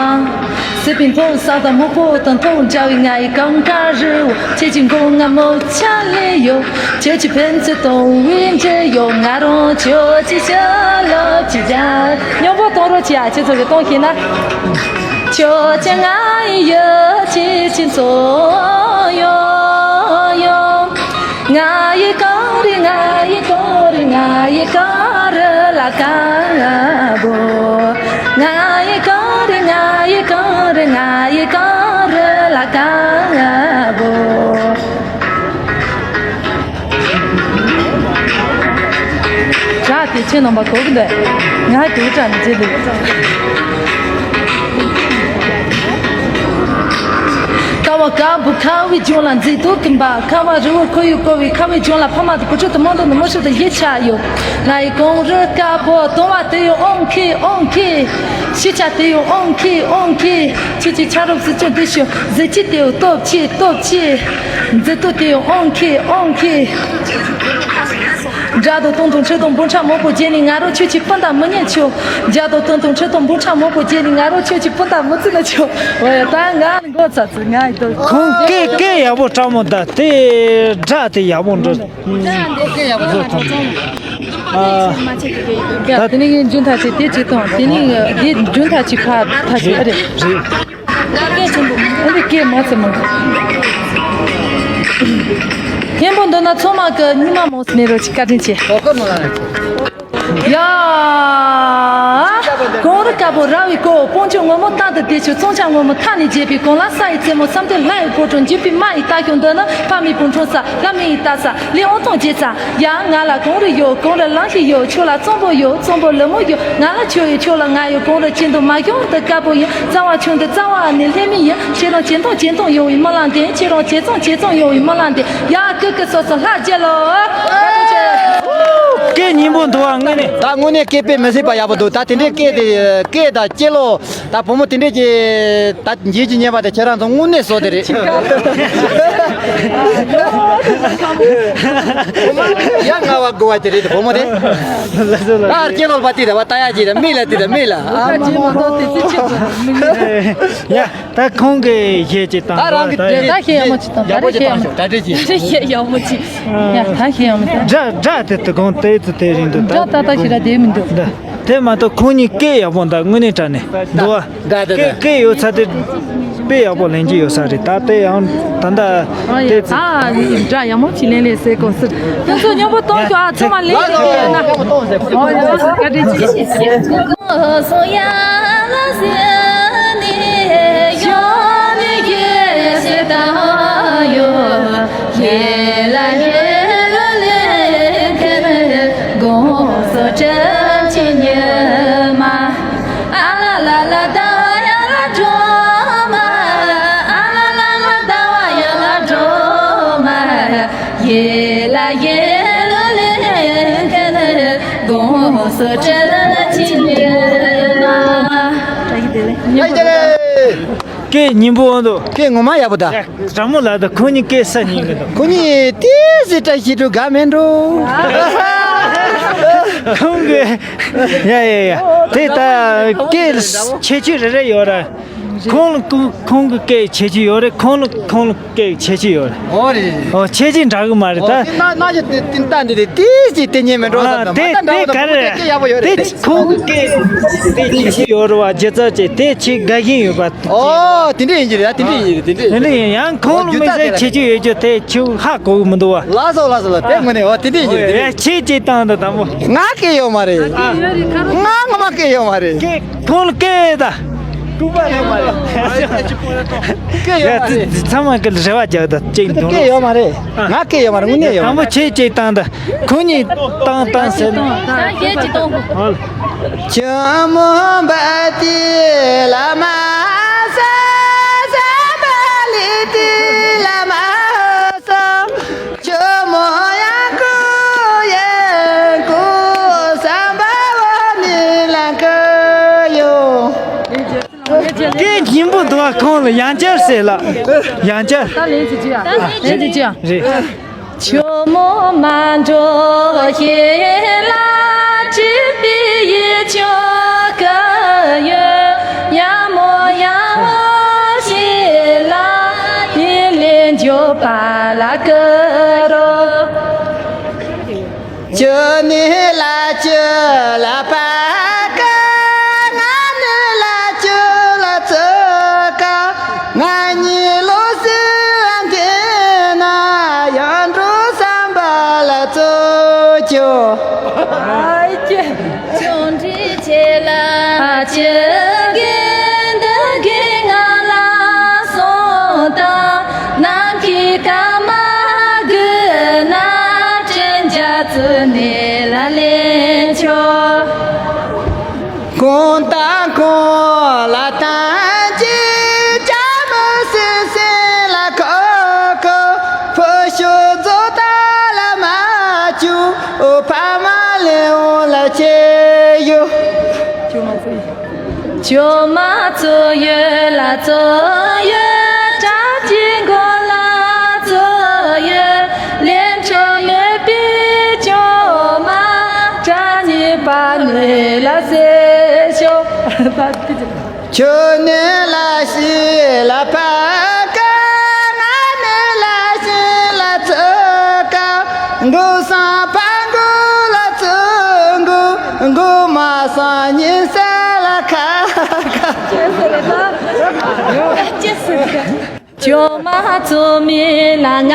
སྲིད་པའི་མཐོ་ས་དང་སྨུག་པོ་དང་མཐོ་འཇའ་བའི་ང་ཡི་གངས་དཀར་རི་བོ། ཁྱེད་ཀྱི་མགོ་རྔ་མོ་ཆ་ལེ་ཡོད། ཁྱེད་ཀྱི་ཕན་ཚུན་གཏོང་བའི་འབྲེལ་ཡོད། ང་རང་ཁྱོད་ཀྱི་ཞལ་ལག་ཅི་བྱ། སྙོམས་པོ་གཏོང་རོགས་གྱིས་ཨ། ཁྱེད་ཚོ་གི་གཏོང་ཤེས་ན། ཁྱོད་ཀྱི་ང་ཡི་ཡོད་ཅི་ཅི་ཚོ་ཡོད་ཡོད། ང་ཡི་གངས་རི་ང་ཡི་གངས་རི་ང་ཡི་གངས་རི་ལ་དཀར་པོ། ང་ཡི་གངས་རི་ང་ཡི་གངས་རི་ང་ཡི་གངས་རི་ལ་དཀར་པོ། བྲག་དེ་ཁྱེད་རྣམ་པ་གོ་གི་འདུག་ང་དེ་བྲག་ནས་མཇལ་འདུག་ཀ་བ་དཀར་པོ་ཁ་བའི་ལྗོངས་ལ་མཛེས་སྡུག་གི་འབའ། ཁ་བ་རི་བོ་ཁོར་ཡུག་བསྐོར་བའི་ཁ་བའི་ལྗོངས་ལ། ཕ་མ་དང་བུ་ཕྲུག་དང་རྨོ་མོ་དང་མོ་ཕྲུག་དང་གཞིས་ཆགས་ཡོད། ང་ཡི་གངས་རི་དཀར་པོ། གདོང་བ་དེ་ཡོད་ཨོང་ཁེ་ཨོང་ཁེ། གཞིས་ཆགས་དེ་ཡོད་ཨོང་ཁེ་ཨོང་ཁེ། ཁྱེད་ཀྱི་ཆ་རོགས་སྲིད་སྐྱོང་འདི་ཤོད། གཟི་བརྗིད་དེ་ཡོད་སྟོབས་ཆེ་སྟོབས་ཆེ། མཛེས་སྡུག་དེ་ཡོད་ཨོང་ཁེ་ཨོང་ཁེ། དགྲ་དང་སྟོང་དང་ཁྲི་དང་འབུམ་ཕྲག་མང་པོ་བརྒྱུད་ནས། ང་རང་ཁྱོད་ཀྱི་སྤུན་ཟླ་མི་ཉན་ཆོག་དགྲ་དང་སྟོང་དང་ཁྲི་དང་འབུམ་ཕྲག་མང་པོ་བརྒྱུད་ནས། ང་རང་ཁྱོད་ཀྱི་སྤུན་ཟླ་མི་བརྩི་ན་ཆོག་འོ་ཡ་ད་ང་མགོ་ཚ་ཚ་ང་ཡི་དོ། ཁོང་སྐད་སྐད་ཡག་པོ་སྤྲང་མོ་ད་དེ་སྒྲ་དེ་ཡག་པོ་འདྲ། ཨ། ད་དེ་ནས་རྒྱུན་ཐག་ཆད་དེ་ཅི་གཏོང་། དེ་ནས་དེ་རྒྱུན་ཐག་ཆད་ཕར་ཐག་ཆད་རེད། རེད། ཨ་འདི་སྐད་མ་ཚད་མ། མཁན་པོ་འདི་ན་ཚང་མ་གི་ཉི་མ་མོ་སི་ནེ་རོ་ཅིག་བཀའ་དྲིན་ཆེ། ཡ། གངས་རི་དཀར་པོ་ར་བའི་སྐོར། སྤང་ལྗོངས་ངོ་མ་རྟག་ཏུ་བདེ་ཤོས། གཙང་ཆབ་ངོ་མ་མཐའ་ནས་རྒྱས་པའི་གངས་ལ་ས་ཡི་རྩེ་མོ། བསམ་དོན་ལྷ་ཡི་སྐོར་གྲོང་། འཇིགས་པའི་རྨ་ཡི་རྟ་ཁྱུང་། འདི་ནི་ཕ་མའི་བུ་ཕྲུག་ས། ལྷ་མི་ཡི་རྟ་ས། ལས་དབང་ཐང་རྒྱས་ས། ཡ། ང་ལ་གངས་རི་ཡོད། གངས་རི་གླང་ཆེན་ཡོད། ཁྱོད་ལ་གཙང་པོ་ཡོད། གཙང་པོ་ལི་མོ་ཡོད། ང་ལ་ཁྱོད་ཡོད། ཁྱོད་ལ་ང་ཡོད། གངས་རི་ཅན་དུ་མ་གྱུར་དུ་དཀར་པོ་ཡིན། རྩ་བ་ཆུང་དུ་རྩ་བ་ནས་ལྷད་མེད་ཡིན། ཁྱེད་རང་ཇེ་མཐོང་ཇེ་མཐོང་ཡོང་བའི་སྨོན་ལམ་འདེབས། ཁྱེད་རང་ཇེ་བཟང་ཇེ་བཟང་ཡོང་བའི་སྨོན་ལམ་འདེབས། ཡ། ཀི་ཀི་སོ་སོ་ལྷ་རྒྱལ་ལོ། སྐད་སྙན་པོ་འདུག་ཨ། དངོས་གནས། ད་དངོས་གནས་སྐད་དཔེ་མི་སྲིད་པ་ཡག་པོ་འདུག་ད་དེ་འདྲའི་སྐད་དེ་སྐད་དང་སྐྱེ་ལོ། ད་བུ་མོ་དེ་འདྲས་ཀྱི་ད་འཇིགས་ཀྱི་ཉེས་པ་དེ་ཁྱེད་རང་ཚོ་དངོས་གནས་བཟོ་དེ་རེད། བུ་མོ་ཡ་ང་བ་དགོས་བ་དེ་རེད། བུ་མོ་དེ་ཨ་ཀྱེ་ལོར་བ་དེ་རེད་བ། ད་ཡ་ཅི་རེད། མི་ལ་དེ་རེད། མི་ལ་ཨ་མ་མ། ཡ་ད་ཁོང་གི་གཞས་ཅིག་བཏང་། ད་ད་གཞས་ཡག་མོ་ཅིག་བཏང་། ད་རེ་གཞས་ཡག་མོ་ཅིག་བཏང་། ད་རེ་གཞས་ཡག་མོ་ཅིག་ཡ་ད་གཞས་ཡག་མོ་ཅིག་སྒྲ་སྒྲ་དེ་དུ་གོང་དེ་ཚོ་དེ་རིང་དུ་ད་སྒྲ་ད་ད་ཞིག་ར་དེ་མི་འདུག་ད་དེ་མ་གཏོགས་ཁོང་གཉིས་སྐད་ཡག་པོ་འདུག་དངོས་གནས་དྲང་གནས་འདུག་བ། ད་ད་ད། སྐད་སྐད་ཡོད་ཚ་དེ། དཔེ་ཡག་པོ་ལེན་གྱི་ཡོད་ས་རེད། ད་དེ་ཡང་ད་ལྟ་ཨ་ཡ་དེ་ད་འདྲ་ཡག་མོ་ཅིག་ལེན་ལེ་ཟེར་གོ་སྲིད། ཁྱོད་ཚོ་མཉམ་པོ་གཏོང་རྒྱུ་ཨ་ཚང་མ་ལེན་ལེ་ཡོད་ན། ཨོ་ཡ་བཀའ་དྲིན་ཆེ། སྐད་སྙན་པོ་འདུག་སྐད་ངོ་མ་ཡག་པོ་ད། དྲང་མོ་ལབ་དང་། ཁོང་གཉིས་སྐད་ས་ཉན་གི་འདུག་ཁོང་གཉིས་ཏིས་སི་བཀྲ་ཤིས་འགྲོ་དགའ་མེད་འགྲོ། ཁོང་གི་ཡ་ཡ་ཡ། དེ་ད་སྐད་ཁྱད་ཆོས་རེ་རེ་ཡོད་ར། ཁོང་ལ་ཁོང་ཁོང་གི་སྐད་ཁྱད་ཆོས་ཡོད་རེད། ཁོང་ལ་ཁོང་ལ་སྐད་ཁྱད་ཆོས་ཡོད་རེད། ཨོ་རེད། ཨོ་ཁྱད་ཆོས་འདྲ་གི་མ་རེད་ད། ཨོ་དེ་ན་ན་ཅི་དེ་དེ་ལྟ་འདི་དེ་ཏིས་སི་དེ་ཉན་མེད་འགྲོ་ད། ཨ་ད་དེ་མ་ད་འདྲ་དེ་བོ་ད་ག་ཁོང་རེད། སྐད་ཡག་པོ་ཡོད་རེད། དེ་ཁོང་གི་སྐད་དེ་ཁྱད་ཆོས་ཡོད་རེད་བ། སྒྱུ་རྩལ་ཅིག་དེ་ཁྱོད་དགའ་བཞིན་ཡོད་པ། ཨོ་དེ་འདྲ་ཡིན་གྱི་རེད། དེ་འདྲ་ཡིན་རེད། དེ་འདྲ་དེ་འདྲ་ཡིན། ཡང་ཁོང་ལ་མི་ཚེ་ཁྱད་ཆོས་ཡོད་རྒྱུ་དེ་ཁྱོད་ཧ་གོ་གི་མི་འདུག་བ། ལགས་སོ་ལགས་སོ་ལགས། དེ་དངོས་གནས་ཨོ་དེ་འདྲ་ཡིན་གྱི་རེད། ཡ་ཁྱེད་ཅིག་བཏང་དང་དང་པོ། ང་སྐད་ཡོད་མ་རེད། ང་ངོ་མ་སྐད་ཡོད་མ་རེད། སྐད་ཁོང་ལ་སྐད་ད། ལྐུགས་པ་ཡོད་མ་རེད། སྐད་ཡོད་མ་རེད། ཚང་མ་སྐད་རེ་བ་རྒྱག་ད་ཅིག་འདུག་སྐད་ཡོད་མ་རེད། ང་སྐད་ཡོད་མ་རེད། དངོས་གནས་ཡོད་མ་རེད། དང་པོ་ཁྱེད་ཅིག་བཏང་ད། ཁོང་གཉིས་བཏང་བཏང་ཟེར་ན། ད་ཁྱེད་ཅིག་བཏང་། ཧོལ། སྐད་སྙན་པོ་འདུག་བ། ཁོང་ལ་ཡང་བསྐྱར་ཟེར་ལ། ཡང་བསྐྱར། ད་ལན་གཅིག་ཅིག་ཡ། ལན་གཅིག་ཅིག་ཡ། རེད། གོང་དང་གོང་ལ་བསྟན་ཅིག་བྱ་མི་སྲིད་སྲིད་ལ་ཁོ་ཁོ། ཕོ་ཤོ་རྫོགས་ད་ལ་མ་བཅུག་ཕ་མ་ལེའུ་ལ་ཆེ་ཡོ། ཇོ་མ་ཚོ་ཡོད་ལ་ཚོ་ཡོད། བཀྲ་ཤིས་མགོ་ལ་ཚོ་ཡོད། ལེན་ཆོག་མེད་པའི་ཇོ་མ། བཀྲ་ཉི་པ་ནི་ལ་སེ་ཤོ། ཁྱོད་ནི་ལ་ཤི་ལ་ཕ་ཀ་ང་ནི་ལ་ཤི་ལ་ཚུ་ཀ་འགུ་སང་ཕ་འགུ་ལ་ཚུ་འགུ་འགུ་མ་སང་ཉིན་ས་ལ་ཁ་ཁ། ཅོ་མ་ཚོ་མི་ལ་ང་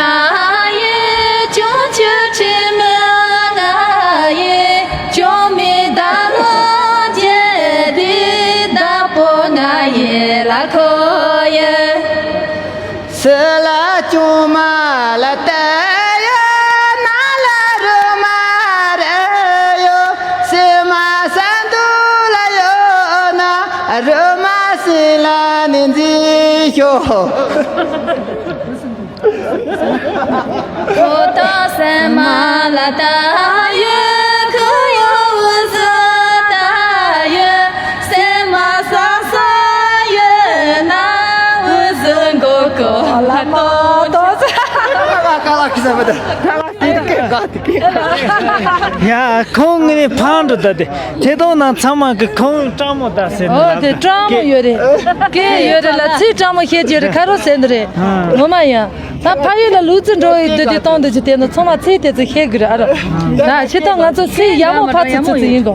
ཡི་ཅོ་ཆུ་ཆི་མི་ང་ཡི་ཅོ་མི་ད་ལོ་ཇེ་དི་ད་པོ་ང་ཡི་ལ་ཁོ་ཡི། སི་ལ་ཅུང་མ་ལ་ཏ་ཡོ་ན་ལ་རུ་མ་རེ་ཡོ། སི་མ་ས་འདུ་ལ་ཡོ་ན་རུ་མ་སི་ལ་ནི་འཛི་ཤོ། ཁོ་ཏོ་སེ་མ་ལ་ཏ་ཡོ་ཁོ་ཡོ་བུ་ཟོ་ཏ་ཡོ། སེ་མ་ས་ས་ཡོད་ན་འུ་ཟུ་མགོ་ཀོ་ལ་མོ་ཏོ་ས། ཡ་ཁོང་ངི་ནི་ཕང་འགྲོ་ད་དེ། ཐེ་ཏོང་ནང་ཚང་མ་གི་ཁོང་སྤྲང་མོ་ད་ཟེར་ནི་ཨོ་དེ་སྤྲང་མོ་ཡོད་རེད། སྐད་ཡོད་རེད་ལ་ཚིག་སྤྲང་མོ་བཤད་ཀྱི་ཡོད་རེད། ཁ་རོག་ཟེར་འདི་རེད། ངོ་མ་ཡ། ད་ཕ་ཡུལ་ལ་ལུག་རྫི་འགྲོ་ཡི་དུས་དེ་གཏོང་འདི་ཅི་དེ་ནི་ཚང་མ་ཚིག་དེ་ཚོ་བཤད་གི་རེད་ཨ་རོ། ད་ཕྱི་ཐོག་ང་ཚོ་ཚིག་ཡག་མོ་ཕ་ཚིག་ཚིག་ཚིག་ཡིན་དོ།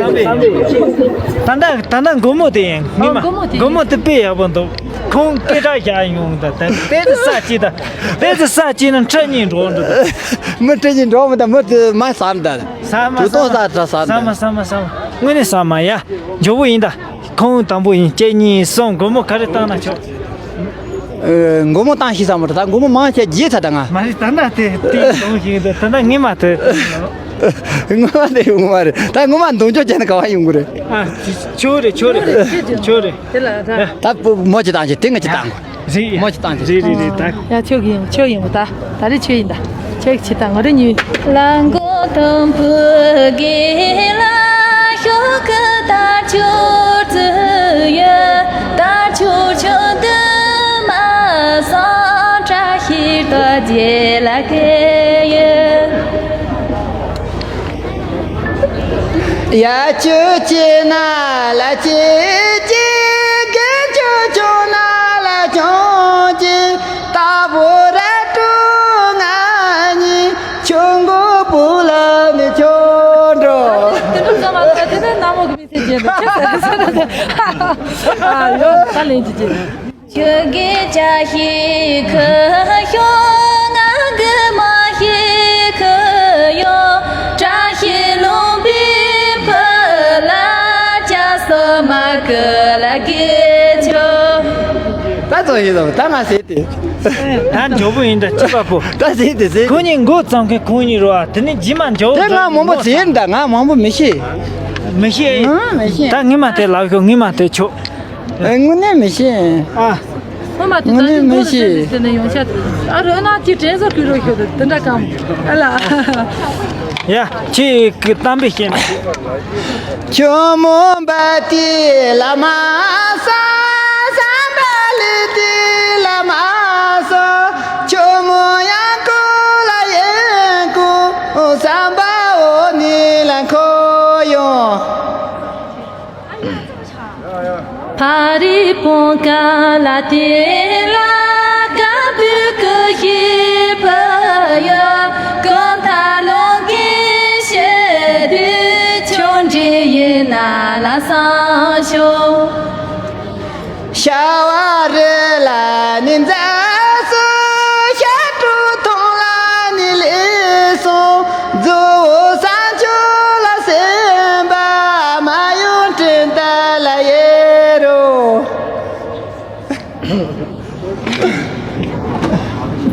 ད་ལྟ་ད་ལྟ་མགོ་མོ་དེ་ཡིན། ངས་མ་མགོ་མོ་དེ་མགོ་མོ་དེ་དཔེ་ཡག་པོ་འདུག་ཁོང་སྐད་གྲགས་བཞག་ཡོང་། ད་ད་དེ་ཚོ་ས་གཅིག་ད་དེ་ཚོ་ས་གཅིག་ན་ཁྲི་གཉིས་འགྲོ་འགྲོ་ད། མི་ཁྲི་གཉིས་འགྲོ་མི་ད། མི་དེ་མ་བསམ་ད། ས་མ་ཇུས་གཏོང་ས་ས་ས་ས་མ་ས་མ་ས་མ་དངོས་གནས་ས་མ་ཡ། མགྱོགས་པོ་ཡིན་ད། ཁོང་དང་པོ་ཡིན། གཅིག་གཉིས་གསུམ། མགོ་མོ་ག་རེ་བཏང་ན་ཆོག་ཨེ། མགོ་མོ་བཏང་ཤེས་ས་མ་རེད། ད་མགོ་མོ་མང་ཆེ་བརྗེད་ཚར་ད་ང་། མ་རེད། ད་ལྟ་དེ་དེ་གཏོང་ཤེས་ད། ད་ལྟ་ངས་མ་དེ་ངོ་མ་དེ་ངོ་མ་རེད། ད་ངོ་མ་འདོན་ཆོག་བྱས་ན་ག་བ་ཡོང་གི་རེད། ཨ། ཆོ་རེད། ཆོ་རེད། ཆོ་རེད། དེ་ལ་ད། ད་མོ་ཅིག་བཏང་ཆེ། དེ་ང་ཅིག་བཏང་གོ། རེད། མོ་ཅིག་བཏང་ཆེ། རེད་རེད་རེད། ད། ཡ། ཆོ་གི་ཡིན། ཆོ་ཡིན་པ་ད། ད་རེད། ཆོ་ཡིན་ད། ཆོ་གི་ཆེ་ད། ང་རེ་ཉུལ། ལ་མགོ་དང་བུ་གི་ལ་ཤོག་གི་དར་ཆུ་བརྩི་ཡོད། དར་ཆུ་ཆུ་དུ་མ་སོང་། བཀྲ་ཤིས་རྡོ་རྗེ་ལ་གས་ཡོད། ཡ། ཆུ་ཆེ་ན་ལ་ཆེ་ཆེ། གན་ཆུ་ཆུང་ན་ལ་ཆུང་ཆེ། ད་བོ་ར་ཀྲུ་ང་ཉི་ཆུ་མགོ་བུ་ལ་ནི་ཆུ་འགྲོ། དེ་འདྲ་ཙམ་མ་ཟད། དེ་ནས་ན་མོ་གི་མི་ཚེ་རྒྱན་དུ་ཆེ་ཟེར་ཟེར་ཟེར། ཨ་ཡོ། ད་ལན་ཅི་ཅི། ཁྱོད་ཀྱི་ཅ་ཤི་ཁ་ཤོ་ང་གི་མ་ཤི་ཁ་ཡོ། བཀྲ་ཤིས་ལུང་པའི་ཕུ་ལ་ཅ་སོ་མ་ཀི་ལ་གི་ཆོ། ད་ཚོ་ཡིན་ལ་ད་ང་ཟེར་ཏེ། ད་མགྱོགས་པོ་ཡིན་ད། ཅི་པ་པོ། ད་ཟེར་ཏེ་ཟེར། ཁོ་གཉིས་འགོ་བརྩམས་མཁན་ཁོ་གཉིས་རེད་བ། དེ་ནས་རྗེས་མ་མགྱོགས་པོ་དེ་ང་མང་པོ་ཟེར་ད། ང་མང་པོ་མི་ཤེས། མི་ཤེས། ཨང་། མི་ཤེས། ད་ངས་མ་དེ་ལབ་ཤོག་ངས་མ་དེ་ཆོག་དངོས་གནས་མི་ཤེས། ཨ། ངོ་མ་དེ་དངོས་གནས་མི་ཤེས། ཟེར་ནས་ཡོང་ཤག་ཨ་རོ་ན་ཅི་དྲན་ས་ཁུལ་རོ་ཤོད་དེ་འདྲ་གམ། ཨ་ལ། ཡ། ཁྱེད་ཀྱི་གཏམ་དཔེ་བཤད་ན། ཆུ་མོ་འབབ་དེ་ལ་མ་ས། ས་འབབ་ལི་དེ་ལ་མ་ས། ཆུ་མོ་ཡང་ཀུ་ལ་ ཕ་རི་སྤུངས་ཀ་ལ་དེ་ལ་ཀ་བུ་ཀུ་ཤི་ཕ་ཡོ་ཀུན་ཐ་ལོང་གི་ཤེས་དུས་ཆུང་འདྲིས་ཡིན་ན་ལ་སང་ཤོ། ཤ་བ་རི་ལ་ནི་འཛའ་སུ་ཤ་ཀྲུ་ཐོང་ལ་ནི་ལི་སོང་། རྫུ་བོ་སང་ཆུ་ལ་སེམས་པ་མ་ཡོང་དྲིན་ད་ལ་ཡེ་རོ།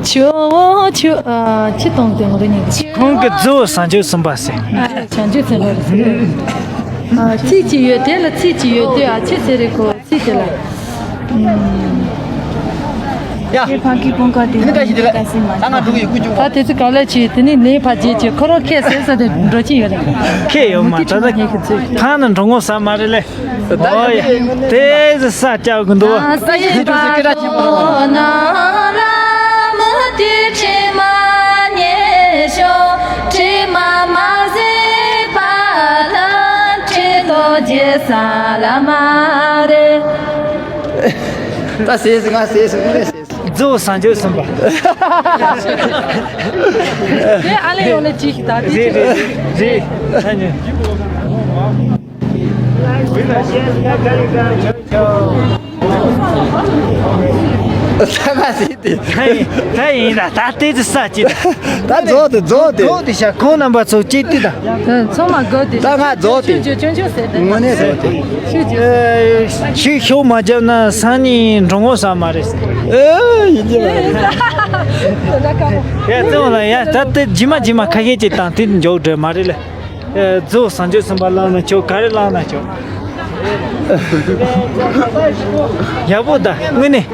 ཆུ་བོ་ཆུ་ཨ་ཆུ་གཏོང་དེ་ངོ་རེ་ཉིན་གྱི་ཁོང་གི་རྫུ་བོ་བཟང་སྤྱོད་གསུམ་པ་ཟེར། ཨ་བྱང་ཆུབ་སེམས་དཔའ་རེད་ཟེར། ཨ་ཚིག་ཅིག་ཡོད་དེ་ལ་ཚིག་ཅིག་ཡོད་དེ་ཨ་ཆུ་ཟེར་རེད་ཁོ་ཚིག་དེ་ལ། ཡ། དེ་ཕ་གི་སྤུངས་ཀ་དེ་དེ་ནི་ད་ཞིག་དེ་ལ་ད་ང་འགྲོ་གི་ཡོད་ཀུ་ཅུ་པ། ད་དེ་ཚོ་ག་ལ་ཆེ་དེ་ནི་ལེན་ཕ་རྗེས་ཀྱི་ཁོ་རང་ཁས་ཟེར་ས་དེ་འགྲོ་ཆེན་ཡོད་རེད། ཁས་ཡོད་མ་ད་ད་ཕ་ནི་འགྲོ་ངོ་ས་མ་རེད་ལེ། ཨོ་ཡ། དེ་ཟི་ས་སྐྱབས་ཀྱི་འདུག་ཨ་སི་པ་ཏོ་ན་ར་མུ་ཏི་ཁྲི་མ་ཉེ་ཤོ་ཁྲི་མ་མ་ཟི་པ་ལ་ཁྲི་ཏོ་རྗེ་ས་ལ་མ་རེ། ད་ཟེར་ཟི་ང་ཟེར་ཟི་ངས་ཟེར་ཟི། རྫུ་བོ་བཟང་སྤྱོད་གསུམ་པ། དེ་ཨ་ལེ་ཡོང་ནས་ཅིག་ད་དེ་རེད་རེད་རེད་རེད། ད་ཉོན། ད་ང་ཟེར་དེ། ད་ཡིན་ད་ཡིན་ད་ད་ལྟའི་དུ་ས་ཅི་ད། ད་རྫོགས་དེ་རྫོགས་དེ། རྫོགས་དེ་ཤ་ཁོང་རྣམ་པ་ཚོ་ཅི་ཏི་ད། ཚང་མ་དགོས་དེ། ད་ང་རྫོགས་དེ། ཆུང་ཆུང་ཆུང་ཟེར་དེ། ངོ་ནས་རྫོགས་དེ། ཆུ་ཆུ། ཤུགས་ཤུགས་མ་བརྒྱབ་ན་སང་ཉིན་འགྲོ་ངོ་ས་མ་རེད། ཨེ་ཡིན་གྱི་མ་རེད། ཡ་ཙོང་ལ་ཡ་ད་དེ་ཇི་མ་ཇི་མ་ཁ་ཤས་ཅིག་དང་དེ་འཇོག་འགྲོ་མ་རེད་ལ། རྫོགས་བཟང་སྤྱོད་གསུམ་པ་བླངས་ན་ཆོག་ག་རེ་བླངས་ན་ཆོག་ཡག་པོ་ད་དངོས་གནས།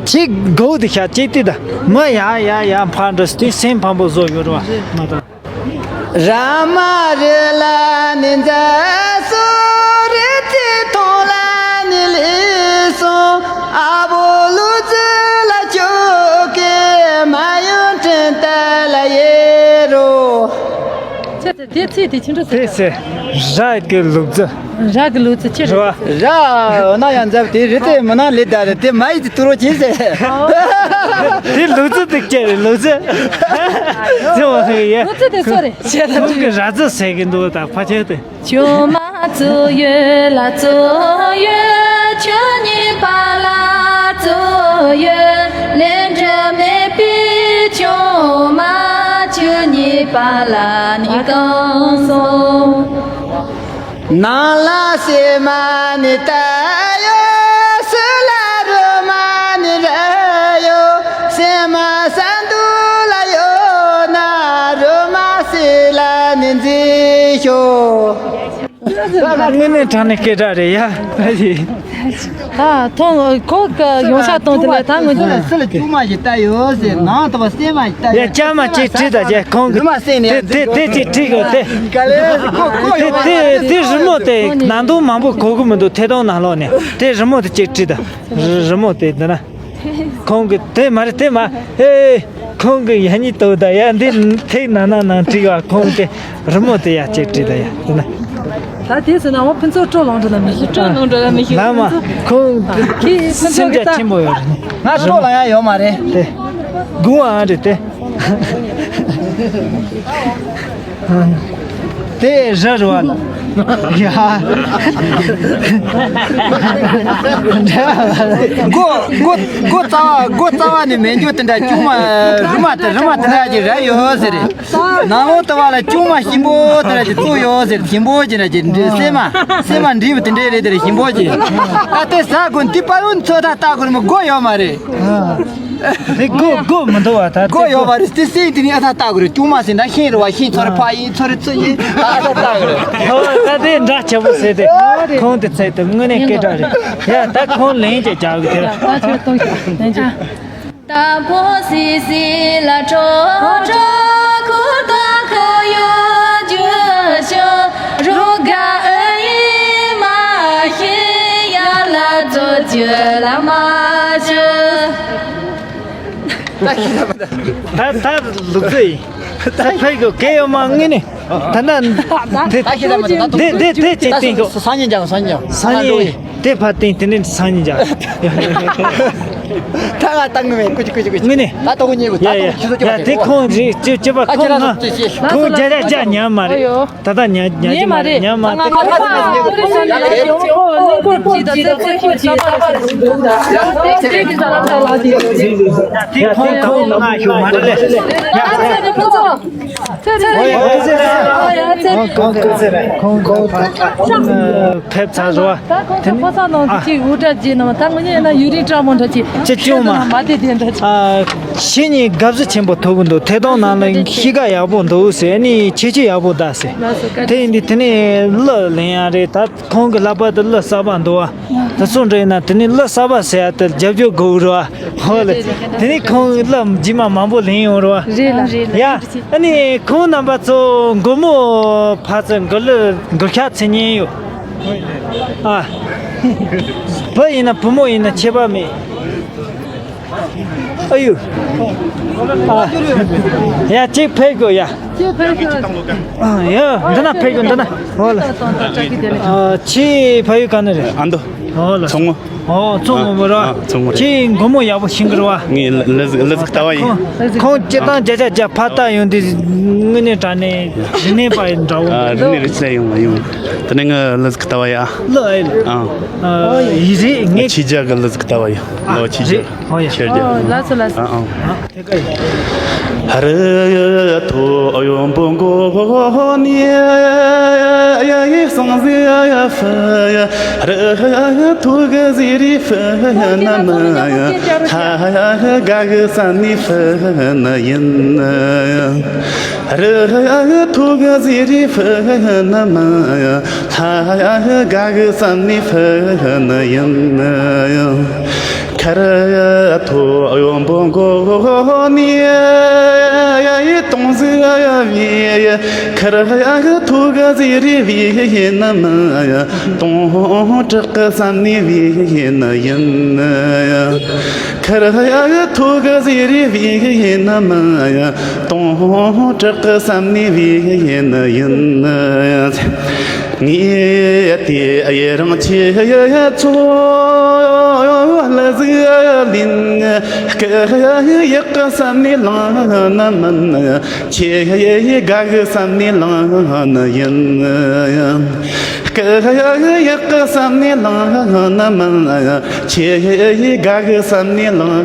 ཁྱེད་དགོས་དེ་ཤ་ཅེ་ཏི་ད་མ་ཡ་ཡ་ཡ་ཕ་འདྲ་སྟེ་སེམས་ཕམ་པོ་བཟོ་ཡོད་ར་བ་མ་ད། ར་མ་རི་ལ་ནི་འཛའ་སུ་རི་ཏི་ཐོང་ལ་ནི་ལི་སོང་ཨ་བོ་ལུ་ཙི་ལ་ཅོ་ཀེ་མ་ཡོང་དྲན་ད་ལ་ཡེ་རོ། ཁྱེད་ཚོས་དེ་ཚིག་དེ་ཕྱི་འགྲོ་དེ་ཚེ་ར་གི་ལུག་རྫི། ར་གི་ལུག་རྫི་ཁྱེད་རེད་བ། རེད་བ། ར་ན་ཡང་འཛབ་དེ་རི་ཏེ་མི་ན་ལི་ད་རེད་དེ་མ་ཡི་དེ་ཏུ་རོ་ཁྱེད་ཟེར། དེ་ལུག་རྫི་དེ་ཁྱེད་རེད་ལུག་རྫི། ཚེ་བ་ཧེ་ཡེ། ལུག་རྫི་དེ་སོ་རེད་ཁྱེད་ལ་ཁོང་གི་ར་རྫི་ཟེར་གི་འདུག་ད་ཕ་ཁྱེད་དེ། ཆུང་མ་ཙུ་ཡོད་ལ་ཙུ་ཡོད་ཆུ་གཉིས་པ་ལ་ཙུ་ཡོད་ལས་འབྲས་མེད་པའི་ཆུང་མ་ཆུ་གཉིས་པ་ལ་ནི་གང་སོང་། ནང་ལ་སེ་མ་ནི་ད་ཡོད་སུ་ལ་རུ་མ་ནི་ར་ཡོད་སེ་མ་ས་འདུ་ལ་ཡོད་ན་རུ་མ་སེ་ལ་ནི་འཛི་ཤོ། ད་ལ་དངོས་གནས་དྲང་གནས་སྐད་གྲགས་རེད་ཡ། ད་ཐོང་ཁོ་ག་ཡོང་ཤ་གཏོང་དེ་ལ་ད་ངོ་ཚོ་ལ་སུ་ལ་ཅུང་མ་ཞིག་ལྟ་ཡོད་ཟེར་ནང་དུ་བ་སེ་མ་ཞིག་ལྟ་ཡོད། ཡ་ཅག་མ་ཅིག་བྲིས་ད་ཅེ་ཁོང་གི་རུ་མ་སེ་ནས་དེ་དེ་དེ་ཅིག་བྲིས་གོ་དེ། ག་ལེ་ཁོ་ཁོ་ཡོང་དེ་དེ་རི་མོ་དེ་ནང་དུ་མང་པོ་གོ་གི་མི་འདུག་ཐད་གཏོང་ནང་ལོགས་ནས་དེ་རི་མོ་དེ་ཅིག་བྲིས་ད། རི་མོ་དེ་འདི་ན། ཁོང་གི་དེ་མ་རེད་དེ་མ། ཨེ། ཁོང་གི་ཡ་གཉིས་ལྟོས་ད་ཡ་འདི་ཐིག་ན་ན་ན་བྲིས་བ་ཁོང་དེ་རི་མོ་དེ་ཡ་གཅིག་བྲིས་ད་ཡ་དེ་ན། ད་དེ་ཟེར་ན་འོ་ཕུན་ཚོགས་སྤྲོ་ལངས་འགྲོ་ན་མི་ཤེས། སྤྲོ་ལངས་འགྲོ་ན་མི་ཤེས། ལ་མ་ཁོང་གི་ཁྱི་ཕུན་ཚོགས་སེམས་ཀྱི་རྒྱ་ད་ཆེན་པོ་ཡོད་རེད། ང་སྤྲོ་ལངས་ཡ་ཡོད་མ་རེད་དེ། དགུང་ཨ་རེད་དེ། དེ་ར་རུ་བ་ལ། ཡ། མགོ་མགོ་མགོ་རྩ་བ་མགོ་རྩ་བ་ནས་མེད་རྒྱུ་དེ་འདྲ་ཅུང་མ་རུ་མ་དེ་རུ་མ་དེ་འདྲ་ཅིག་ར་ཡོད་ཟེར་རེད། ནང་ལོགས་དུ་བ་ལ་ཅུང་མ་ཞིམ་པོ་དེ་འདྲ་ཅིག་བཙུགས་ཡོད་ཟེར་ཞིམ་པོ་ཅིག་འདྲ་ཅིག་སེ་མ་སེ་མ་འབྲས་བུ་དེ་འདྲ་རེད་དེ་རེད་ཞིམ་པོ་ཅིག་ད་དེ་ཟ་དགོས་འདི་པ་ལུན་ཚོད་ད་ལྟ་དགོས་རེད་མོ་སྒོ་ཡོད་མ་རེད། དེ་སྒོ་སྒོ་མི་འདུག་བ་ད་སྒོ་ཡོད་པ་རེད་དེ་སེང་དེ་ནི་ཨ་ཐ་ལྟ་དགོས་རེད་ཅུང་མ་ཟིན་ན་ཤིང་རེད་བ་ཤིང་ཚོ་རེ་ཕ་ཡིན་ཚོ་རེ་ཚོ་ཡིན་ཨ་ཐ་ལྟ་དགོས་རེད། ད་དེ་འདྲ་ཆེ་པོ་ཟེར་ཏེ་ཁོང་དེ་ཚད་དེ་དངོས་གནས་སྐད་གྲགས་རེད་ཡ་ད་ཁོང་ལན་ཅིག་རྒྱག་གི་དེ། ད་ཕོ་སི་སི་ལ་ཁྲོ་ཁྲོ་ཁུ་ཏོ་ཁུ་ཡོ་ཇུ་ཤོ་རུ་ག་ཨ་ཡི་མ་ཤི་ཡ་ལ་ཛོ་ཇུ་ལ་མ་ཇུ། ད་ད་ལུག་རྫི་ཡིན། ད་ཕེབས་དགོས་གལ་ཡོད་མ་ངེས་ནས་ད་ན་དེ་དེ་དེ་དེ་ཅིག་བསྟན་དགོས། སང་ཉིན་ཀྱང་སང་ཉིན་སང་ཉིན། དེ་ཕར་བསྟན་དེ་ནས་སང་ཉིན་བརྒྱབ། ད་ང་ད་ངུ་མེད་ཀུ་ཅི་ཀུ་ཅི་ཀུ་ཅི། ངུ་ནས། ད་ཏོག་ཉེ་གུ་ད་ཡ་ཡ་ཏོག་ཁྱི་ཚོ་ཁྱི་ཡ་དེ་ཁོང་རེད་ཅི་ཅི་པ་ཁོང་ང་ཁོང་བརྒྱ་ཆ་བརྒྱ་ཉམས་མ་རེད། ད་ལྟ་ཉ་ཉ་ཉེ་མ་རེད། ཉམས་མ་རེད། དེ་ཁོང་ཁོང་ང་ཞུ་མ་རེད་ལེ། ཡ། ཁོང་ཁོང་ཁོང་ཁོང་ཁོང་ཕེབས་ཚར་རོ། ད་ཁོང་ཚོ་ཕོ་གསར་ནང་དུ་ཅིག་འུར་སྒྲ་བརྗེད་ན་མ་ད་ངོ་ཉེ་ན་ཡུ་རིང་བཀྲ་མོ་འདྲ་ཅིག་ཅི་ཅུང་མ་མ་དེ་དེ་འདྲ་ཅིག་ཨ། ཤི་ཉིན་དགའ་བསུ་ཆེན་པོ་ཐོབ་གི་འདུག་ཐད་གཏོང་ནང་ལ་གཤིས་ཀ་ཡག་པོ་འདུག་ཟེར་ནི་ཁྱེད་ཆོས་ཡག་པོ་གདའ་ཟེར། དེ་ཡིན་དུས་དེ་ནས་གླུ་ལེན་ཡ་རེད། ད་ཁོང་གི་ལག་པ་དུ་གླུ་གསར་པ་འདུག་བ། དེ་ཚོ་འདྲ་ཡིན་ན་དེ་ནས་གླུ་གསར་པ་ཟེར་ཡ་དེ་རྒྱབ་སྐྱོར་དགོས་རེད་བ། ཧོ་ལེ། དེ་ནས་ཁོང་གི་གླུ་རྗེས་མ་མང་པོ་ལེན་ཡོང་རེད་བ། རེད་ལ་རེད་ལ། ཡ། ཨ་ནི་ཁོང་རྣམ་པ་ཚོ་མགོ་མོ་ཕར་ཚུར་མགུར་གླུ་མགུར་ཤག་འཚོལ་མཁན་ཡོད། ཨ། བུ་ཡིན་ན་བུ་མོ་ཡིན་ན་ཁྱད་པར་མེད། ཨ་ཡུ། ཨ། ཡ་གཅིག་ཕེབས་དགོས་ཡ། གཅིག་ཕེབས་དགོས། ཨ་ཡ་འདི་ན་ཕེབས་དགོས་འདི་ན། ཧོ་ལ། ཨ་ཁྱེད་ཕ་ཡུལ་ག་ནས་རེད། ཨ་མདོ། ཧོ་ལ། མཚོ་སྔོན། ཨོ་མཚོ་སྔོན་པོ་ར། ཨ་མཚོ་སྔོན་རེད། ཁྱེད་མགོ་མོ་ཡག་པོ་ཤེས་གི་རེད་བ། ངས་ལ་ལ་ལ་ཟིག་ལྟ་བ་ཡིན། ཁོང་སྤྱིར་བཏང་བརྒྱ་ཆ་བརྒྱ་ཕར་ལྟ་ཡོང་དུས་དངོས་གནས་དྲང་གནས་རིག་གནས་པ་འདྲ་བོ། ཨ་རིག་གནས་རིག་རྩལ་ཡོང་བ་ཡོང་། དེ་ནས་ངས་ལ་ཟིག་ལྟ་བ་ཡ། ལ་ཨེ་ལ། ཨ། ཨ་ཡིན་རེད་ངས། ཕྱི་རྒྱལ་གི་ལ་ཟིག་ལྟ་བ་ཡ། ཨ་ལོ་ཕྱི་རྒྱལ། རེད། ཨོ་ཡ། ཕྱི་རྒྱལ། ཨོ་ལགས་སོ་ལགས་སོ། ཨ་ཨ། རི་ཐོ་གཡོན་པོ་མགོ་ནས་ཡ་ཡི་སང་ཟི་ཡ་ཡ་ཧྥི་ཡ། རི་ཐོ་གི་ཟི་རི་ཧྥི་ན་མ་ཡ། ཐ་ཡ་ག་གི་ས་ནི་ཧྥི་ན་ཡིན། རི་ཐོ་གི་ཟི་རི་ཧྥི་ན་མ་ཡ། ཐ་ཡ་ག་གི་ས་ནི་ཧྥི་ན་ཡིན། ཁར་ཐོ་གཡོན་པོ་མགོ་ནས་ཡ་ཡི་སྟོང་ཟི་ཡ་བི་ཡ། ཁར་ཐོ་ག་ཟི་རི་བི་ན་མ་ཡ། སྟོང་ཕྲག་གི་ས་ནི་བི་ན་ཡིན། ཁར་ཐོ་ག་ཟི་རི་བི་ན་མ་ཡ། སྟོང་ཕྲག་གི་ས་ནི་བི་ན་ཡིན། ངས་དེ་ཡི་རང་ཆེ་ཚོ་ལ་ཟིག་ལིན། སྐུ་ཡག་གི་བསམ་ནས་ལང་ན་མིན། ཆེ་དགའ་གི་བསམ་ནས་ལང་ན་ཡིན། སྐུ་ཡག་གི་བསམ་ནས་ལང་ན་མིན། ཆེ་དགའ་གི་བསམ་ནས་ལང་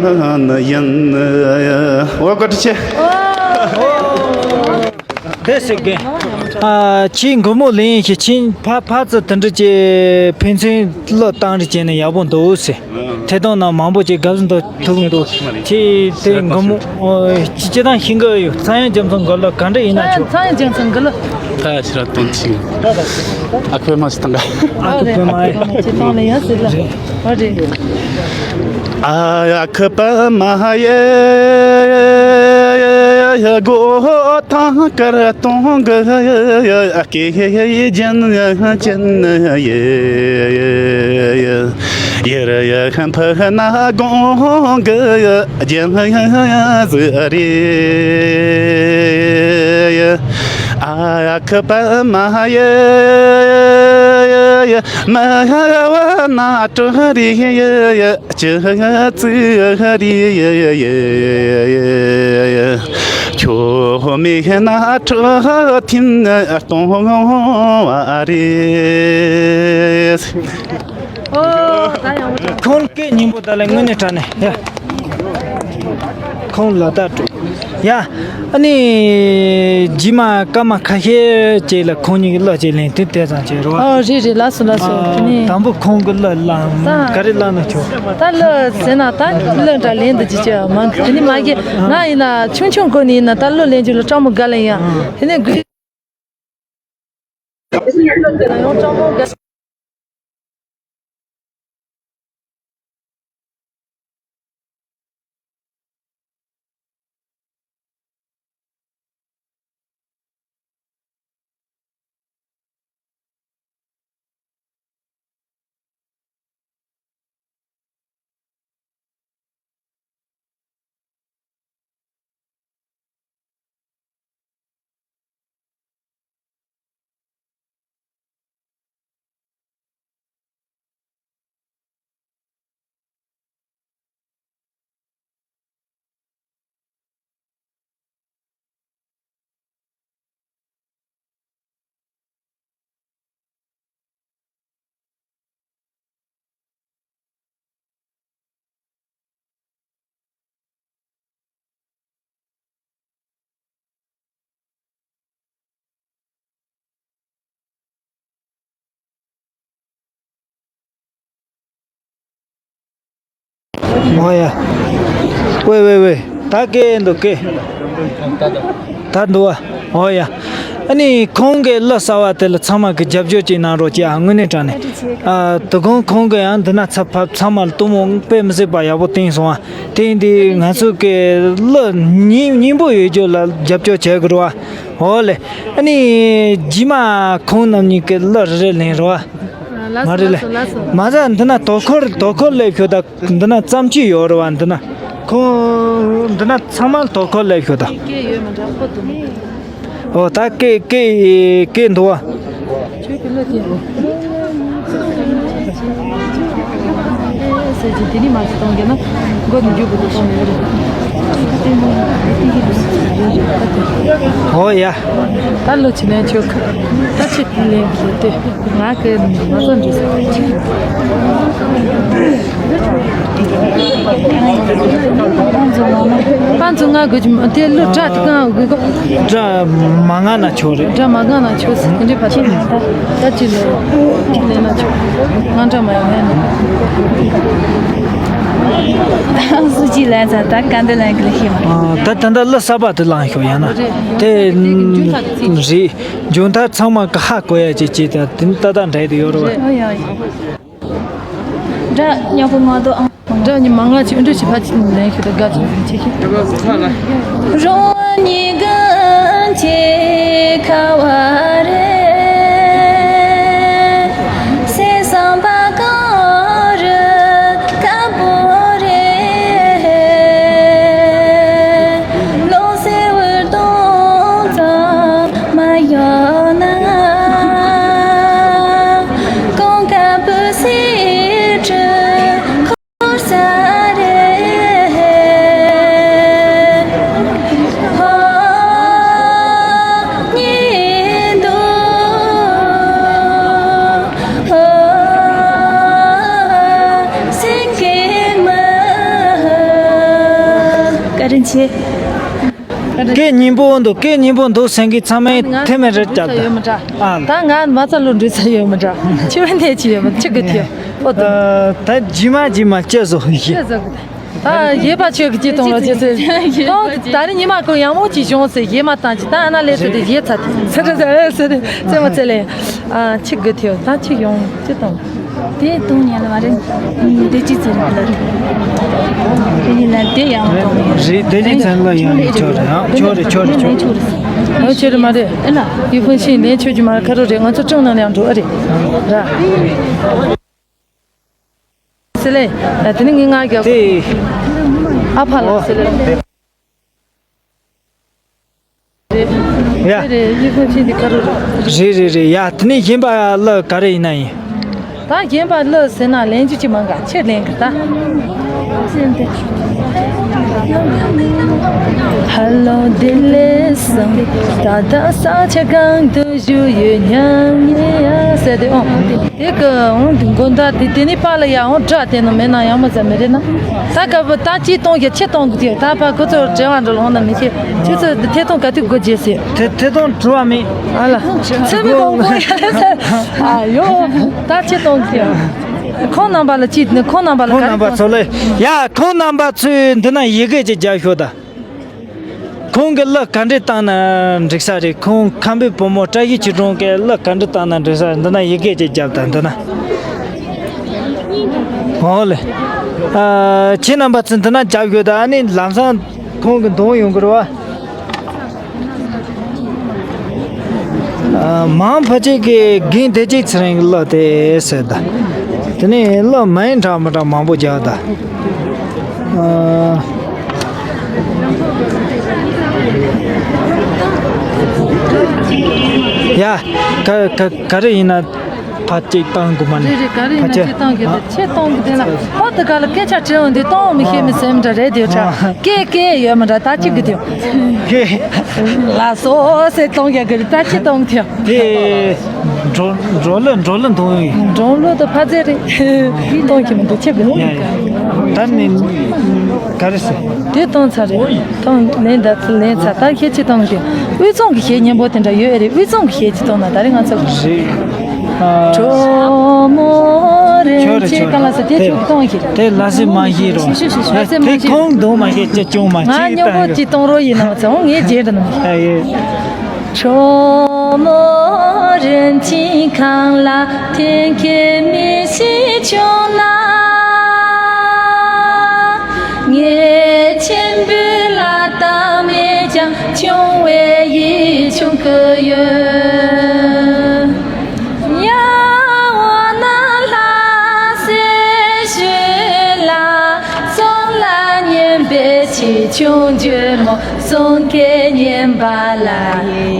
ན་ཡིན། འོ་བཀའ་དྲིན་ཆེ། དེ་ཟེར་གི། ཨ་ཁྱེད་མགོ་མོ་ལེན་ཞིག་ཕྱིན་ཕ་ཕ་ཚོ་དེ་འདྲ་ཅིག་ཕན་ཚུན་བློ་བཏང་རེས་བྱས་ན་ཡག་པོ་འདུག་ཟེར། ཐད་གཏོང་ནང་མང་པོ་ཅིག་དགའ་བསུ་འདུག་ཐུག་འདུག་ཁྱེད་དེ་མགོ་མོ་ཨོ་སྤྱི་བཏང་ཤེས་གི་ཡོད། ཚངས་དབྱངས་རྒྱ་མཚོ་མགུར་གླུ་ག་འདྲ་ཡིན་ན་ཆོག་ཚངས་དབྱངས་རྒྱ་མཚོ་མགུར་གླུ། ད་ཕྱིར་སྟོན་ཅིག་ཨ་ཁུ་མ་ཞིག་བཏང་ག་ཨ་ཁུ་པད་མ་ཡ། ཅི་བཏང་ལ་ཡ་ཟེར་ལ། ཨ་རེད། ཨ་ཡ་ཁུ་པད་མ་ཡེ། སྒོ་ཐང་དཀར་གཏོང་གི་སྐེ་རྒྱན་ཅན་ཡེ། ཡེ་ར་ཡ་ཁམ་ཕ་ན་གོང་གི་རྒྱན་ཟི་རེད། ཨ་ཡ་ཁུ་པད་མ་ཡེ། མ་བ་ན་གྲོ་རེད། ཅི་ཙི་རེད། ཁྱོད་མེད་ན་ཁྲོ་ཐིམ་གཏོང་བ་རེད། ཁོང་སྐད་སྙན་པོ་ད་ལ་དངོས་གནས་དྲང་གནས་ཡ། ཁོང་ལ་ད་ཡ། ཨ་ནི་རྗེས་མ་སྐར་མ་ཁ་ཤས་ཅིག་ལ་ཁོང་གཉིས་ཀྱི་གླུ་ཅིག་ལེན་དུས་དེ་ཙམ་བྱས་རོགས། ཨ་རེད་རེད། ལགས་སོ་ལགས་སོ། དེ་ནས་དང་པོ་ཁོང་གི་གླུ་བླངས་ད་ག་རེ་བླངས་ན་ཆོག་ད་གླུ་ཟེར་ན་ད་གླུ་འདྲ་ལེན་འདི་ཅི་བྱས་མ་དེ་ནས་མ་གི་ང་ཡིན་ན་ཆུང་ཆུང་སྒོ་ནས་ཡིན་ན་ད་གླུ་ལེན་རྒྱུ་ལ་སྤྲང་པོ་དགའ་ལེ་ཡ། དེ་ནས་དགོས། ཨོ་ཡ། ཝེ་ཝེ་ཝེ། ད་སྐད་འདུག་སྐད། ད་འདུག་བ། ཨོ་ཡ། ཨ་ནི་ཁོང་གི་གླུ་གསར་བ་དེ་ལ་ཚང་མ་གི་རྒྱབ་སྐྱོར་ཅིག་གནང་རོགས་གྱིས་ཨ། དངོས་གནས་དྲང་གནས། ཨ། དོ་དགོང་ཁོང་གི་ཡང་འདི་ན་ཚ་ཕབ་ཚང་མ་ལ་གཏུམ་མོ་དཔེ་མི་སྲིད་པ་ཡག་པོ་བཏིང་སོང་ཨ། དེ་ཡིན་དུས་ང་ཚོ་གི་གླུ་སྙིང་སྙིང་པོ་ཡོད་རྒྱུ་ལ་རྒྱབ་སྐྱོར་བྱེད་དགོས་རེད་བ། ཨོ་ལེ། ཨ་ནི་རྗེས་མ་ཁོང་རྣམ་གཉིས་ཀྱི་གླུ་རེ་རེ་ལེན་རོགས་ཨ། ལགས་སོ། མ་རེད་ལགས་ལེ། སོ། ལགས་སོ། མ་ཟ་འདི་ན་དོ་ཁོར་དོ་ཁོར་སླེབས་ཤོག་ད། འདི་ན་ཙམ་ཅིག་ཡོད་རེད་བ། འདི་ན་ཁོང་འདི་ན་ཚང་མ་དོ་ཁོར་སླེབས་ཤོག་ད། སྐད་ཡོད་མ་འདྲ་ཁོ་དུ་མེད། ཨོ་ད་སྐད་སྐད་སྐད་འདུག་བ། ཁྱོད་ཀྱི་བློ་སྐྱེད། ཟེར་གྱི་དེ་ནི་མ་གཏོང་གི་ན་མགོ་ནས་མཇུག་གི་དུ་སོང་ནས་རེད། ཨོ་ཡ། ད་ལོ་ཆེ་ནས་ཆོག་ད་ཆེ་ལེན་གྱི་དེ། ང་གི་མ་གོ་འདྲི་ས། པང་ཚོ་ང་དགོས་ཀྱི་དེ་ལོ་སྒྲ་དེ་གང་དགོས་གོ། སྒྲ་མ་ང་ན་ཆོག་རེད། སྒྲ་མ་ང་ན་ཆོག་ཟེར་དེ་འདྲའི་བར་ཆད་ད་ད་ཅི་ལས་ཅི་ལས་ན་ཆོག་ང་འདྲ་མ་ཡང་ལས་ན། སུ་ཅི་ལན་ཚ་ད་ག་འདི་ལན་གི་ལ་ཤེས་མ། ད་ད་ད་ལ་ས་པ་དེ་ལང་ཤོག་ཡང་ན་དེ་རེད། མཇུག་མཐར་ཚང་མ་གི་ཧ་གོ་ཡ་ཅིག་ཅིག་དང་དེ་ནི་ཏག་ཏག་འདྲ་ཡི་ཡོད་རེད་བ། ཨོ་ཡ་ཡ། སྒྲ་ཉག་པོ་མ་གཏོགས་ཨང་། སྒྲ་ཉི་མ་ང་ཅི་འདྲ་ཞིག་ཕ་ཅི་ནི་ལན་ཤོད་ད་དགའ་ཚོད་ཆེ་ཤོད། རོང་ཉི་གང་ཆེ་ཁ་བ་རེ། སེ་སང་པ་གང་རེ་ཀ་པོ་རེ། ལོ་སེ་བར་དོང་ཙམ་མ་ཡོང་ན། གང་ཀ་པོ་སེ་ཁྲི་འཁོར་ས་རེད། ཧོ་ཉི་འདུག་ཧོ་སེང་གེ་མ། བཀའ་དྲིན་ཆེ། སྐད་སྙན་པོ་འདུག་སྐད་སྙན་པོ་འདུག་སེང་གེ་ཚང་མས་ང་ཐེ་མེ་རེད་ཅག་ཡོད་མ་འདྲ། ཨ། ད་ང་མ་ཚ་ལོ་འདྲི་ས་ཡོད་མ་འདྲ། ཆུ་བ་ནས་ཅི་ཡོད་མ་ཆུ་གི་ཐེ་པོ་དུ། ད་ཇི་མ་ཇི་མ་ཅེ་བཟོ་ཡི། ཅེ་བཟོ་གི་ད། ད་ཡེ་པ་ཆོས་ཀྱི་ཅི་གཏོང་བ་ཅེ་ཟེར། ད་ད་རེ་ཉི་མ་ཀོ་ཡང་མོ་ཅི་བྱུང་ཟེར་ཡེ་མ་བཏང་ཅི་ད་ཨ་ན་ལས་ཟེར་ཏེ་ཡེ་ཚ་ཏེ་ཟེར་ཟེར་ཟེར་ཙེ་མ་ཙེ་ལེ། ཨ་ཆུ་གི་ཐེ་ད་ཆུ་ཡོང་ཅི་གཏོང་། དེ་གཏོང་ཉན་ལ་མ་རེད། དེ་ཅི་ཚེ་རིང་ལ། དེ་ཡིན་ལ་དེ་ཡང་གཏོང་ཉན། རེད་དེ་ཅི་ཚེ་རིང་ལ་ཡང་ཡིན་ཆོག་རེད་ཨང་། ཆོག་རེད་ཆོག་རེད་ཆོག་རེད། ཨོ་ཆོག་རེད་མ་རེད། ཨེ་ལ། ཡུལ་ཕུན་ཤིང་ལེན་ཆོག་གི་མ་རེད་ཁ་རོག་རེད། ང་ཚོ་ཅུང་ནང་ལ་ཡང་འགྲོ་ཨ་རེད། ར། སེ་ལེ། ཡ་དེ་ནི་ངའི་ང་རྒྱག་དེ། ཨ་ཕ་ལ་སེ་ལེ། ཡ། རེད་རེད་ཡིག་ཁུངས་ཆེན་འདི་ཁ་རུ། རེད་རེད་རེད། ཡ་དེ་ནས་གཞན་པ་གླུ་ག་རེ་ཡིན་ན་ཡིན། ད་གཞན་པ་གླུ་ཟེར་ན་ལེན་རྒྱུ་ཅིག་མང་ག་ཆེ་ལེན་གི་ད། ཧ་ལོ་བདེ་ལེགས་སམ། ད་ལྟ་ས་ཆ་གང་དུ་བཞུགས་ཡོད་སྙམ་ངེས་ཡ་ཟེར་ཏེ་ཨོ། དེ་གི་འོང་དུ་མགོ་མདའ་དེ་དེ་ནི་པཱ་ལགས་ཡ་འོང་སྒྲ་དེ་ནི་མེད་ན་ཡང་མ་ཟ་མི་རེད་ན། ད་སྐབས་ད་ཅི་གཏོང་གི་ཆི་གཏོང་གི་དེ་ད་པ་ཁོ་ཚོར་དྲན་བ་འགྲོ་ལོང་ན་མི་ཤེས། ཁྱོད་ཚོ་ཐད་གཏོང་ག་དུས་སྒོ་འབྱེད་ཟེར། ཐད་ཐད་གཏོང་བྲོ་བ་མེད། ཨ་ལ། ཚེ་མི་གོང་གོ་ཡ་ལ་ཟེར། ཨ་ཡོ། ད་ཆི་གཏོང་གི་དེ། ཁོང་རྣམ་པ་ལ་ཅི་ཁོང་རྣམ་པ་ལ་ཁོང་ག་རེ་རྣམ་པ་གཏོང་ཚོ་ལ་ཡ་ཁོང་རྣམ་པ་ཚོས་འདི་ན་ཡི་གེ་ཅིག་རྒྱབ་ཤོག་ད། ཁོང་གི་གླུ་ག་འདྲས་བཏང་ན་འགྲིག་ས་རེད། ཁོང་ཁམས་པའི་བུ་མོ་བཀྲ་ཤིས་ཆོས་སྒྲོན་གྱི་གླུ་ག་འདྲས་བཏང་ན་འགྲིག་ས་རེད། འདི་ན་ཡི་གེ་ཅིག་བརྒྱབ་དང་འདི་ན། འོ་ལེ། ཨ། ཁྱེད་རྣམ་པ་ཚོ་འདི་ན་རྒྱབ་ཤོག་དང་ཨ་ནི་ལམ་སང་ཁོང་གི་འདོན་ཡོང་གི་རེད་བ། ཨ། མང་ཕལ་ཆེར་གྱི་རྒན་བདེ་སྐྱིད་ཚེ་རིང་གི་གླུ་དེ་ཟེར་ད། དེ་ནས་གླུ་མ་ཡིན་འདྲ་མི་འདྲ་མང་པོ་རྒྱག་ད། ཨ། ཡ། ག་ག་ག་རེ་ཡིན་ན་ཕ་གཅིག་བཏང་དགོས་མ་ནི། རེད་རེད། ག་རེ་ཡིན་ན་ཕ་ཆེ་གཅིག་བཏང་གི་འདུག་ཆེ་གཏོང་གི་དེ་ལ་ཧོ་དེ་ག་ལ་སྐད་ཆ་དྲི་འོང་དུས་གཏོང་མི་ཤེས་མི་སེམས་འདྲ་རེད་དེ་ཁྲ་སྐད་སྐད་ཡོད་མ་འདྲ་ད་གཅིག་གི་དེ་ཁེ། ལ་སོ་སེ་གཏོང་ཡ་གི་རེད་ད་ཆེ་གཏོང་དེ། དེ་འགྲོ་འགྲོ་ལོ་འགྲོ་ལོ་འདོང་ཡོད། འགྲོ་ལོ་དང་ཕ་ཚེ་རེད། གཏོང་གི་མི་འདུག་ཆེ་གི། ཡ་ཡ། ད་ནི་ག་རེ་ཟེར། དེ་གཏོང་ཚར་རེད། གཏོང་ལེན་ད་ལེན་ཚར་ད་ཁྱེད་ཅི་གཏོང་གི། དབུས་གཙང་གི་གཞས་སྙན་པོ་དེ་འདྲ་ཡོད་རེད། དབུས་གཙང་གི་གཞས་ཅི་གཏོང་ན་ད་རེད་ང་ཚོ་གི་རེད། ཨ། གྲོ་མོ་ ཆོག་རེད་ཆོག་རེད། གང་ལ་ཟེར་དེ་ཆོག་གཏོང་གི། དེ་ལ་སེ་མ་ཤེས་རོ། ཤོ་ཤོ་ཤོ་ཤོ། ལ་སེ་མ་ཤེས། དེ་ཁོང་གདོང་མ་ཤེས་ཅི་ཅུང་མ་ང་ཅི་སྙོམས་པོ་ཅི་གཏོང་རོགས་ཡིན་ནམ་ཚེ་འོང་ངས་རྗེས་འགྲོ་ནམ། ཨ་ཡེ།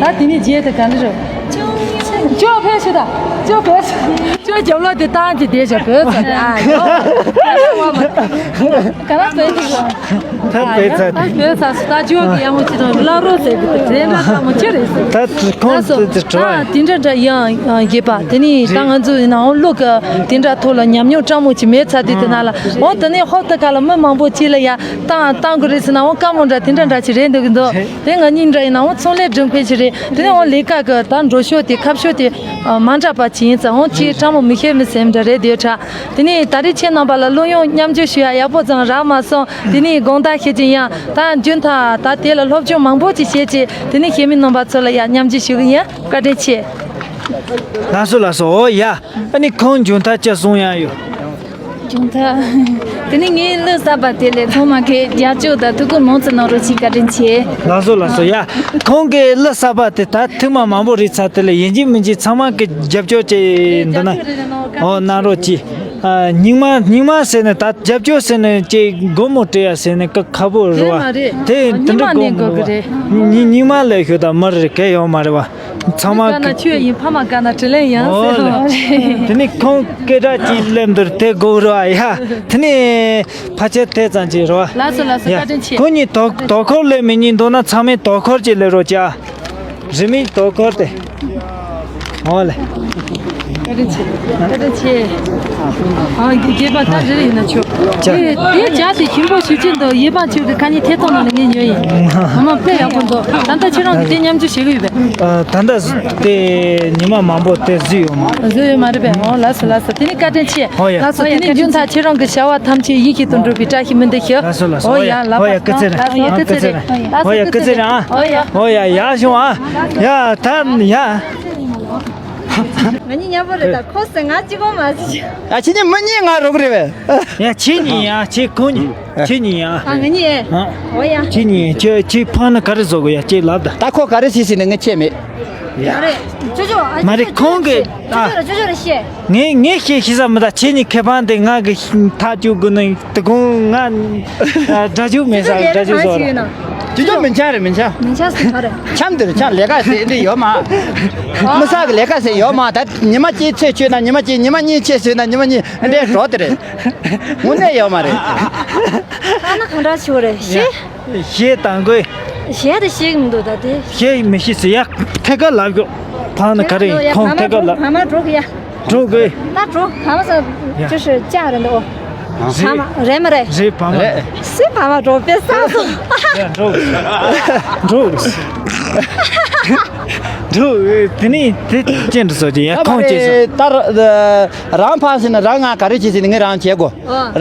ད་དེ་ནས་རྗེས་དེ་ག་འདྲ་རེད། ཅོ་ཕེ་ཤི་ད། ཅོ་ཕེ་ཤི། ཅོ་རྒྱབ་ལོག་དེ་བཏང་གི་བསྡད་བཞག་བོད་ཚོ་དེ། ཨ་ཡོ། ག་རེ་བ་མ། ག་རེ་བོད་ཚོ། ད་བོད་ཚོ། ད་བོད་ཚོ་ད་ཅོ་གི་ཡག་མོ་ཅི་དང་བླ་རོགས་ཟེར་གི་དེ་འདྲ་ད་མོ་ཅི་རེད་ཟེར། ད་ཁོང་ཚོ་དེ་དྲི་བ། ད་དེ་འདྲ་འདྲ་ཡང་ཡང་རྒྱས་པ་དེ་ནི་ད་ང་ཚོ་ཡིན་ནའང་བློ་གི་དེ་འདྲ་ཐོག་ལ་ཉམས་མྱོང་སྤྲང་མོ་ཅི་མེད་ཚ་དེ་དེ་ན་ལ་འོ་དེ་ནི་ཧོབ་ཏེ་ག་ལ་མི་མང་པོ་ཅི་ལ་ཡ་བཏང་བཏང་དགོས་རེད་ཟེར་ན་འོ་དཀའ་མོ་འདྲ་དེ་འདྲ་འདྲ་ཅི་རེད་འདུག་གི་འདུག་དེ་ང་གཉིས་འདྲ་ཡིན་ན་འོ་ཚོང་ལས་སྒྲུབ་མཁན་ཞིག་རེད། དེ་ནས་འོ་ལས་ཀ་གི་ད་འགྲོ་ཕྱོགས་དེ་ཁ་ཕྱོགས་དེ་མ་འདྲ་པ་ཅིག་ཡིན་ཙང་འོ་ཅིག་སྤྲང་མོ་མི་ཤེས་མི་སེམས་འདྲ་རེད་དེ་ཁྲ། དེ་ནས་ད་རེས་ཁྱེད་རྣམ་པ་ལ་སློབ་ཡོན་མཉམ་སྤྱོད་ཞུ་ཡ་ཡག་པོ་ཙང་རག་མ་སོང་། དེ་ནས་དགོངས་དག་ཞུ་གི་ཡིན། ད་རྒྱུན་མཐའ་ད་དེ་ལ་སློབ་སྦྱོང་མང་པོ་ཅིག་བྱེད་ཅིག་དེ་ནས་ཤེས་མི་རྣམ་པ་ཚོ་ལ་ཡ་མཉམ་སྤྱོད་ཞུ་གི་ཡིན། བཀའ་དྲིན་ཆེ། ལགས་སོ་ལགས་སོ། འོ་ཡ། ཨ་ནི་ཁོང་མཇུག་མཐའ་ཅི་གསུང་ཡ་ཡོད། མཇུག་མཐའ། དེ་ནི་ངའི་གླུ་གསར་པ་དེ་ལས་ཚང་མ་གི་རྒྱབ་སྐྱོར་དང་ཐུགས་ཁུར་མང་ཙམ་གནང་རོགས་གྱིས། བཀའ་དྲིན་ཆེ། ལགས་སོ་ལགས་སོ། ཡ། ཁོང་གི་གླུ་གསར་པ་དེ་ད་ཐེངས་མ་མང་པོ་རེད་ཚར། དེ་ལས་ཡིན་གཅིག་མིན་གཅིག་ཚང་མ་གི་རྒྱབ་སྐྱོར་བྱས་འདི་ན། འོ་གནང་རོགས་གྱིས། ཨ་སྙིང་མ་སྙིང་མ་ཟེར་ནས་ད་རྒྱབ་སྐྱོར་ཟེར་ནས་ཅིག་སྒོར་མོ་སྤྲད་ཡ་ཟེར་ནས་ཀ་ཁ་པོ་རེད་བ། རེད་མ་རེད། དེ་དེ་འདྲ་སྙིང་མ་ནས་དགོས་དགོས་གི་མ་རེད། རེད། སྙིང་མ་ལས་ཤོད་ད་མ་རེད་གལ་ཡོད་མ་རེད་བ། ཚང་མ་དཀའ་ན་ཆོས་ཡིན། ཕ་མ་དཀའ་ན་དྲིན་ལན་ཡང་ཟེར་བ་རེད། དེ་ནི་ཁོང་སྐད་གྲགས་ཀྱིས་སླེབས་འདིར་དེ་དགོས་རེད་བ་ཡ། དེ་ནི་ཕལ་ཆེར་དེ་ཙམ་ཅིག་རེད་བ། ལགས་སོ་ལགས་སོ། ཡ། བཀའ་དྲིན་ཆེ། ཁོང་གཉིས་དོ་དོ་ཁོར་སླེབས་མི་གཉིས་འདུག་ན་ཚང་མས་དོ་ཁོར་ཅིག་སླེབས་རོགས་བྱ། རི་མིག་དོ་ཁོར་དེ། འོ་ལེ། བཀའ་དྲིན་ཆེ། བཀའ་དྲིན་ཆེ། ཨ་རྒྱས་པ་ད་རེ་རེ་ཡིན་ན་ཆོག་ཅག་དེ་དེ་ཇ་དེ་ཞིམ་པོ་ཞུ་ཅན་དུ་ཡེ་པང་ཆོས་ཀྱི་ཁ་ཉིན་ཐད་གཏོང་ནང་ནས་ངས་ཉོས་ཡིན། ཨ་མ་དཔེ་ཡག་པོ་འདུག་ད་ལྟ་ཁྱེད་རང་གི་དེ་མཉམ་སྤྱོད་བྱེད་གི་ཡོད་པས། ཨ་ད་ལྟ་དེ་ཉི་མ་མང་པོ་དེ་བཟོས་ཡོད་མ། བཟོས་ཡོད་མ་རེད་པས། འོ་ལགས་སོ་ལགས་སོ། དེ་ནི་བཀའ་དྲིན་ཆེ། འོ་ཡ། ལགས་སོ། དེ་ནི་རྒྱུན་མཐའ་ཁྱེད་རང་གི་བྱ་བ་ཐམས་ཅད་ཡིད་བཞིན་དུ་འགྲུབ་པའི་བཀྲ་ཤིས་སྨོན་འདུན་ཞུ། ལགས་སོ་ལགས་སོ། འོ་ཡ། ལགས་པ། འོ་ཡ། སྐུ་ཚེ་རིང་། ལགས་སོ། ཡ། སྐུ་ཚེ་རིང་། འོ་ཡ། སྐུ་ཚེ་རིང་ཨ། འོ་ཡ། ཡ་ཡ་བྱུང་ཨ། ཡ་ད་ཡ། ང་གཉིས་མཉམ་པོ་རེད་ད། ཁོ་ཟེར་ང་གཅིག་པོ་མ་ཟེར། ཡ་ཁྱེད་གཉིས་མི་གཉིས་ང་རོགས་རེད་བས། ཡ་ཁྱེད་གཉིས་ཡ་ཁྱེད་ཁོ་གཉིས་ཁྱེད་གཉིས་ཡ། ཨ་ང་གཉིས། ཨ། འོ་ཡ། ཁྱེད་གཉིས་ཁྱེད་ཁྱེད་ཕ་ནི་ག་རེ་བཟོ་དགོས་ཡ་ཁྱེད་ལབ་ད། ད་ཁོ་ག་རེ་བྱེད་ཟེར་ནས་ངས་ཁྱེད་མེད། ཡ། མ་རེད། ཅོ་ཅོ་ཨ། མ་རེད། ཅོ་ཅོ་ཁོང་གིས་ཅོ་ཅོ་ར་ཅོ་ཅོ་ར་བཤད། ངས་ངས་ཤེས་ཤེས་ས་མི་ད། ཁྱེད་གཉིས་ཁེ་ཕན་དེ་ང་གི་ཐག་གཅོད་དགོས་ནི་དེ་ཁོང་ང་འདྲ་ཅུ་མེད་ས་འདྲ་ཅུ་བཟོ་ར། ཅོ་ཅོ་མི་འཆང་རེད་མི་འཆང་། མི་འཆང་ཟེར་ག་རེད། འཆམ་དེར་འཆམ་ལས་ཀ་ཟེར་འདི་ཡོད་མ། མི་ས་གི་ལས་ཀ་ཟེར་ཡོད་མ། ད་ཉི་མ་གཅིག་ཚེ་ཆོད་ན་ཉི་མ་གཅིག་ཉི་མ་གཉིས་ཚེ་ཟོས་ན་ཉི་མ་གཉིས་འདྲའི་འགྲོ་དེ་རེད། དངོས་གནས་ཡོད་མ་རེད། ད་ན་གང་འདྲ་ཞིག་རེད་ཤེས། གཞས་དང་གོས། གཞས་དེ་ཤེས་ཀྱི་མི་འདུག་ད་དེ། གཞས་མི་ཤེས་ཟེར་ཡ། ཐད་ཀར་ལབ་ཤོག་ཕང་ན་ག་རེ་ཡིན། ཁོང་ཐད་ཀར་ལབ། ཕ་མ་འགྲོ་གི་ཡ། འགྲོ་དགོས། ད་འགྲོ་ཕ་མ་ས་ཡ། ཅི་ཞིག་ཅག་རེད་འདུག་ཕ་མ་རེད་མ་རེད། རེད་ཕ་མ། རེད། སུའི་ཕ་མ་འགྲོ་དཔེ་བསགས་སོང་། ཡ་འགྲོ། འགྲོ། འགྲོ། དེ་ནས་དེ་ཅན་དུ་སོ་ཅི་ཡ་ཁོང་ཅི་སོ། ད་རང་ཕང་ཟེར་ན་རང་ང་ག་རེ་བྱེད་ཟེར་ནས་ངས་རང་བྱེད་དགོས།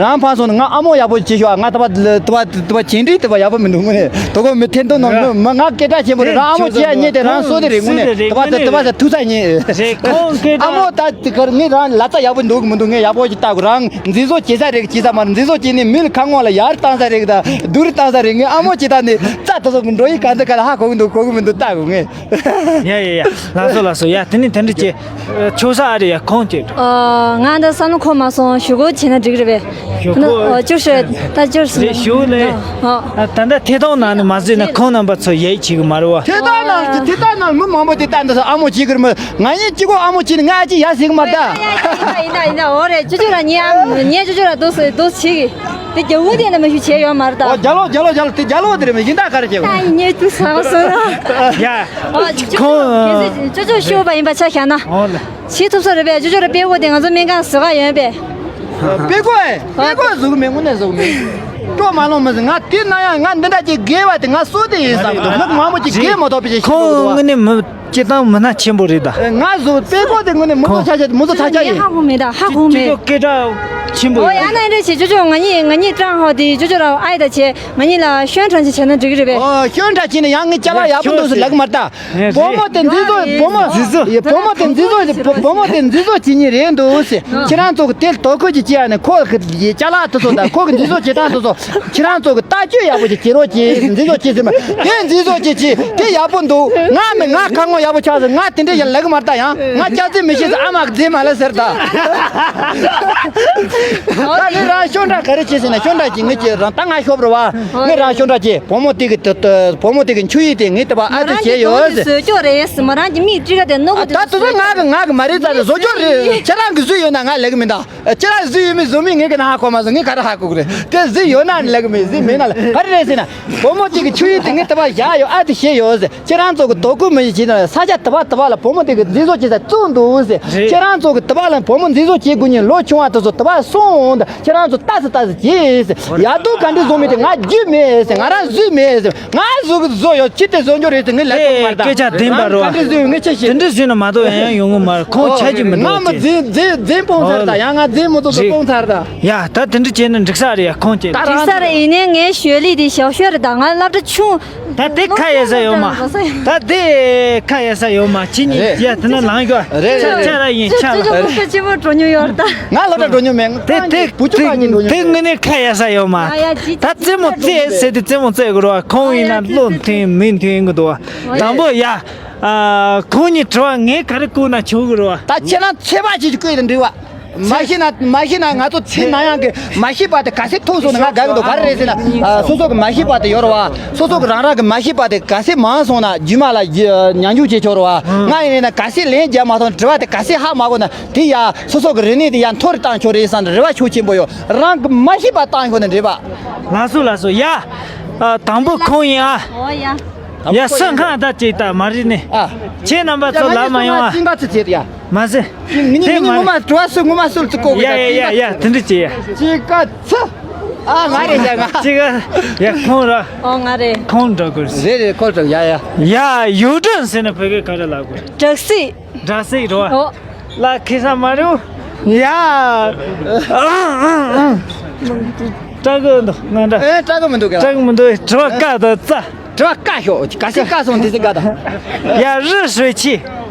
རང་ཕར་སོང་ནས་ང་ཨ་མོ་ཡག་པོ་བྱེད་ཤོག་ང་ལྟ་བ་ལྟ་བ་ལྟ་བ་བྱེད་འདྲི་ལྟ་བ་ཡག་པོ་མི་འདུག་དངོས་གནས་དོ་དགོང་མི་ཐེན་ཐོ་ནང་མི་མ་ང་སྐད་གྲགས་ཆེན་པོ་རེད། རང་ཨ་མོ་བྱེད་ཡ་རྙེད་དེ་རང་སོ་དེ་རེད། དངོས་གནས་ལྟ་བ་ལྟ་བ་ཐུག་ས་རྙེད། ཨ་མོ་ད་དེ་གར་ངས་རང་ལ་རྩ་ཡག་པོ་འདུག་མི་འདུག་ངས་ཡག་པོ་ཞིག་ལྟ་དགོས། རང་མཛེས་བཟོ་བྱེད་ས་རེད་བྱེད་ས་མ་རེད། མཛེས་བཟོ་བྱེད་ནས་མི་ལ་ཁ་ངོ་ལ་ཡར་བཏང་ས་རེད་ད་སྡུག་རུ་བཏང་ས་རེད། ངས་ཨ་མོ་བྱེད་ད་ནས་རྩ་དེ་ཚོ་འགྲོ་ཡི་ག་འདི་ག་ལ་ཧ་གོ་གི་འདུག་གོ་གི་མི་འདུག་ལྟ་དགོས་ངས། ཡ་ཡ་ཡ་ལགས་སོ་ལགས་སོ། ཡ་དེ་ནས་དེ་འདྲ་བྱེད། ཆོག་ས་ཨ་རེ་ཡ་ཁོང་ཁྱེད། ང་འདི་བསམ་བློ་འཁོར་མ་སོང་། ཞུ་སྒོ་བྱས་ན་འགྲིག་རེད་པས། ཞུ་སྒོ། ཅོ་ཤོད་ད་ཅོ་ཤོད། རེད་ཞུ་ལེ། ད་ལྟ་ཐད་གཏོང་ནང་ནས་མ་བཟོས་ན་ཁོང་རྣམ་པ་ཚོ་ཡིད་ཆེས་གི་མ་རེད་བ། ཐད་གཏོང་ནང་ཐད་གཏོང་ནང་མི་མང་པོ་དེ་ལྟ་འདི་ཚོ་ཨ་མོ་བྱེད་གི་རེད་མ། ང་གཉིས་གཅིག་པོ་ཨ་མོ་བྱེད་ནི་ང་ཨ་ཅེ་ཡ་ཟིག་མ་ད། ཡིན་ད་ཡིན་ད་ཡིན་ད་ཡིན་ད་འོ་རེད། ཅོ་ཅོ་ར་ངའི་ཨ་མོ་ངའི་ཅོ་ཅོ་ར་འདུག་སེ་འདུག་བྱེད་གི། དེ་རྒྱ་བོ་དེ་ན་མ་ཞུ་བྱས་ཡོད་མ་རེད་ད། ཨོ་རྒྱ་ལོ་རྒྱ་ལོ་རྒྱ་ལོ་དེ་རྒྱ་ལོ་དེ་རེད་མ་ཡིན་ད་ག་རེ་བྱས་གོ། ད་ཡིན་ངས་དུ་ཟ་བ་སོ་ན། ཡ། ཨོ་ཅོ་ཅོ་ཁོང་། ཅོ་ཅོ་ཤོད་པ་ཡིན་པ་ཆ་བཞག་ན། ཨོ་ལ། བྱེད་ཐུབ་ས་རེད་པས། ཅོ་ཅོ་ར་དཔེ་བོ་དེ་ང་ཚོ་སྨན་ཁང་ཟ་ག་ཡོད་པས། དཔེ་གོ་ཨེ། དཔེ་གོ་ཟུག་མེད་དངོས་གནས་ཟུག་མེད། སྤྲོ་མ་ལོང་མི་ཟིན། ང་དེ་ན་ཡང་ང་འདི་འདྲ་ཅིག་དགེ་བ་དེ་ང་སོ་དེ་ཡིན་བསམ་གི་འདུག་མི་མང་པོ་ཅིག་དགེ་མ་ཐོབ་པ་ཞིག་ཤེས་ཁོང་འདུག་གི་འདུག་བ། ངི་ནི་མི་སྤྱི་བཏང་མི་སྣ་ཆེན་པོ་རེད་ད། ང་ཟུག་དཔེ་ཁོ་དེ་ངི་ནི་མི་ཚོ་ཆ་ཆ་མི་ཚོ་ཆ་ཆ་ཡིན། ཧ་གོ་མེད་ད། ཧ་གོ་མེད། ཅོ་ཅོ་སྐད་གྲགས་ཆེན་པོ་ཨོ་ཡ། ཡ་ན་འདྲ་བྱེད། ཅོ་ཅོ་ང་གཉིས་ང་གཉིས་ཀྲང་ཧོ་དེ་ཅོ་ཅོ་ར་ཨའི་ད་བྱེད། ང་གཉིས་ལ་ཤོན་ཁྲང་ཅིག་བྱས་ན་འགྲིག་གི་རེད་པས། ཨོ་ཤོན་ཁྲང་ཅིག་ནི་ཡང་ངི་ཅ་ལག་ཡག་པོ་འདུག་ཟེར་ལབ་གི་མ་རེད་ད། བུ་མོ་དེ་འཛིན་བཟོ་བུ་མོ་འཛིན་བཟོ་བུ་མོ་དེ་འཛིན་བཟོ་བུ་མོ་དེ་འཛིན་བཟོ་བྱེད་ཉིན་རེད་འདུག་ཟེར། ཁྱེད་རང་ཚོ་གི་དེ་དོ་ཁུར་གྱི་བྱེད་ཡ་ནི་ཁོ་གི་ཅ་ལག་དེ་ཚོ་དང་ཁོ་གི་འཛིན་བཟོ་བྱེད་སྟངས་དེ་ཚོ་ཁྱེད་རང་ཚོ་གི་ལྟ་སྤྱོད་ཡག་པོ་ཅིག་བྱེད་རོགས་གྱིས། འཛིན་བཟོ་བྱེད་ཟེར་མ་དེ་འཛིན་བཟོ་བྱེད་ཀྱིས་དེ་ཡག་པོ་འདུག་ང་མི་ང་ཁ་ངོ་ཡག་པོ་ཆགས་ཟེར། ང་དེ་འདྲས་ཡང་ལབ་གི་མ་རེད་ད། ཡང་ང་སྐྱག་རྫུན་མི་བཤད་ཟེར། ཨ་མ་གི་རྫུན་མ་ལབ་ཟེར་ད། ད་ངས་རང་ཤོན་ཁྲང་ག་རེ་བྱེད་ཟེར་ན་ཤོན་ཁྲང་གིས་ངས་ཀྱི་རང་ད་ང་ཤོབ་རེད་བ། ངས་རང་ཤོན་ཁྲང་གིས་བུ་མོ་དེ་གི་དེ་དེ་བུ་མོ་དེ་གི་མཆོད་ཡིག་དེ་ངས་དེ་བ་ཨ་ཙི་བྱས་ཡོད་ཟེར། བཟོ་ཀྱོག་རེད་ཟེར། མོ་རང་གི་མིག་ཅི་ག་དེ་ནོ་གི་ད་དེ་ཚོ་ང་གི་ང་གི་མ་རེད་ཙང་བཟོ་ཀྱོག་རེད། ཁྱེད་རང་གི་བཟོས་ཡོད་ན་ང་ལབ་གི་མིན་ད། ཁྱེད་རང་བཟོས་ཡོད་མེད་བཟོ་མེད་ངས་གི་ན་ཧ་གོ་མ་སོང་། ངས་ག་རེ་ཧ་གོ་གི་རེད། དེ་བཟོས་ཡོད་ན་ལབ་གི་མེད། བཟོས་མེད་ན་ལ་ག་རེ་རེད་ཟེར་ན། བུ་མོ་དེ་གི་མཆོད་ཡིག་དེ་ངས་དེ་བ་བཞག་ཡོད། ཨ་ཙི་བྱས་ཡོད་ཟེར། ཁྱེད་རང་ཚོ་གི་དོ་ཁུར་མི་བྱེད་ན་ས་ཆ་དེ་བ་དེ་བ་ལ་བུ་མོ་དེ་གི་འཛིན་བཟོ་བྱེད་ས་བཙུགས་འདུག་ཟེར། རེད། ཁྱེད་རང་ཚོ་གི་དེ་བ་ལ་བུ་མོ་འཛིན་བཟོ་བྱེད་དགོས་ཉིན་ལོ་ཆུང་བ་དེ་ཚོ་དེ་བ་སོང་ད། ཁྱེད་རང་ཚོ་ལྟ་ས་ལྟ་ས་བྱེད་ཟེར། ཡག་སྡུག་ག་འདྲ་བཟོ་མེད་དེ་ང་རྒྱུས་མེད་ཟེར། ང་རང་བཟོས་མེད་ཟེར། ང་བཟོ་གི་བཟོ་ཡོད། ཅི་སྟེ་བཟོ་རྒྱུ་རེད་ཟེར། ངས་ལབ་ཐུབ་མ་རེད་ད། སྐད་ཆ་བདེན་པ་རེད་བ། ག་འདྲ་བཟོས་ཡོད་ངས་ཆ་ཤེས། དེ་འདྲ་བཟོས་ན་མ་གཏོགས་ཡང་ཡང་ཡོང་གི་མ་རེད། ཁོང་ཆ་རྒྱུས་མི་འདུག་ང་མ་ཅེས། འཛིན་འཛིན་འཛིན་སྤོང་ཚར་ད། ཡང་ང་འཛིན་མོ་ཚོ་ཚོ་སྤོང་ཚར་ད། ཡ་ད་དེ་འདྲ་བྱས་ན་འགྲིག་ས་རེད་ཡ། ཁོང་ཅེས། འགྲིག་ས་རེད། ཡིན་ནའི་ངའི་ཞོལ་ལི་དེ་ཞའོ་ཤོས་རེད་ད། ང་སློབ་གྲྭ་ཆུང་། ད་དེ་ཁ་ཡ་ས་ཡོད་མ། ད་དེ་ཁ་ཡ་ས་ཡོད་མ། ཁྱེད་གཉིས་ཡ་དེ་ན་ལངས་ཤོག་རེད་རེད་ཆ་ར་ཡིན་ཆ་ལ། ཅོ་ཅོ་སློབ་གྲྭ་ཆེན་མོ་འགྲོ་མྱོང་ཡོད་རེད་ད། ང་སློབ་གྲྭ་འགྲོ་མྱོང་མེད། དེ་དེ་བུ་ཆུང་ཁ་ཉིན་འགྲོ་མྱོང་དེ་ཡོད། དངོས་གནས་ཁ་ཡ་ས་ཡོད་མ། ཡ་ཡ་ཅི་ད་རྩེད་མོ་རྩེད་ཟེར་དུས་རྩེད་མོ་རྩེད་དགོས་རེད་བ། ཁོང་ཡིན་ན་བློ་མཐུན་མི་མཐུན་གི་འདུག་བ། དང་པོ་ཡ། ཨ། ཁོང་གཉིས་དྲི་བ་ངས་ག་རེ་བཀོད་ན་ཆོག་གི་རེད་བ། ད་ཁྱེད་རང་ཚེས་པ་ཅིག་བཀོད་ཡོད་འདྲི་བ། མ་ཤེས་ན་མ་ཤེས་ན་ང་ཚོ་ཚེ་ན་ཡང་གི་མ་ཤེས་པ་དེ་ག་ཚད་མཐོང་སོང་ན་ང་དགའ་གི་འདུག་ག་རེ་རེད་ཟེར་ན། ཨ། སོ་སོ་གི་མ་ཤེས་པ་དེ་ཡོད་རེད་བ། སོ་སོ་གི་རང་རང་གི་མ་ཤེས་པ་དེ་ག་ཚད་མང་སོང་ན་རྗེས་མ་ལ་ཉམས་འགྱུར་བྱེད་ཆོག་རེད་བ། ང་ཡིན་ན་ག་ཚད་ལན་རྒྱག་མ་ཐུབ་ན་དྲི་བ་དེ་ག་ཚད་ཧ་མ་གོ་ན། དེ་ཡ་སོ་སོ་གི་རིག་གནས་དེ་ཡ་མཐོ་རུ་བཏང་ཆོག་རེད་བསམ་ནས་རེ་བ་ཤུགས་ཆེན་པོ་ཡོད། རང་གི་མ་ཤེས་པ་བཏང་ཤོག་ནས་རེད་པ། ལགས་སོ་ལགས་སོ་ཡ། ཨ། དང་པོ་ཁོང་ཡིན་ཨ། ཨོ་ཡ། ཡ་ས་ཁང་ད་ཅིག་ད་མ་རེད་ནི། ཨ། ཁྱེད་རྣམ་པ་ཚོ་ལབ་མ་ཡོང་ཨ། ཅི་འགའ་ཚི་ཚེ་ཡ། མ་ཟེ། ངི་ནི་ངི་ནི་ངོ་མ་དྲི་བ་སུ་ངོ་མ་སུ་ཚི་ཀོ་གི་ཡ་ཡ་ཡ་ཡ་དེ་འདྲ་ཅི་ཡ། ཅི་འགའ་ཚི། ཨ་ང་རེད་ཡ་ང་། ཅི་འགའ་ཡ་ཁོང་ར། ཨོ་ང་རེད། ཁོང་འགྲོ་དགོས་རེད། རེད་རེད་ཁོ་འགྲོ་ཡ་ཡ། ཡ་ཡུའུ་ཀྲང་ཟེར་ན་བོད་སྐད་ག་རེ་ལབ་དགོས། སྦྲག་སྲིད། སྦྲག་སྲིད་རོ། ཨོ། ལ་ཁེ་ས་མ་རེད། ཡ། སྐྲག་གི་འདུག་ང་འདྲ། ཨེ་སྐྲག་གི་མི་འདུག་ག་སྐྲག་གི་མི་འདུག་དྲི་བ་བཀའ་དང་རྩ། དྲི་བ་བཀའ་ཤོག་ག་སྲིད་བཀའ་སོང་དེ་སྲིད་བཀའ་དང་། ཡ་རི་ཧྲོས་ཆི།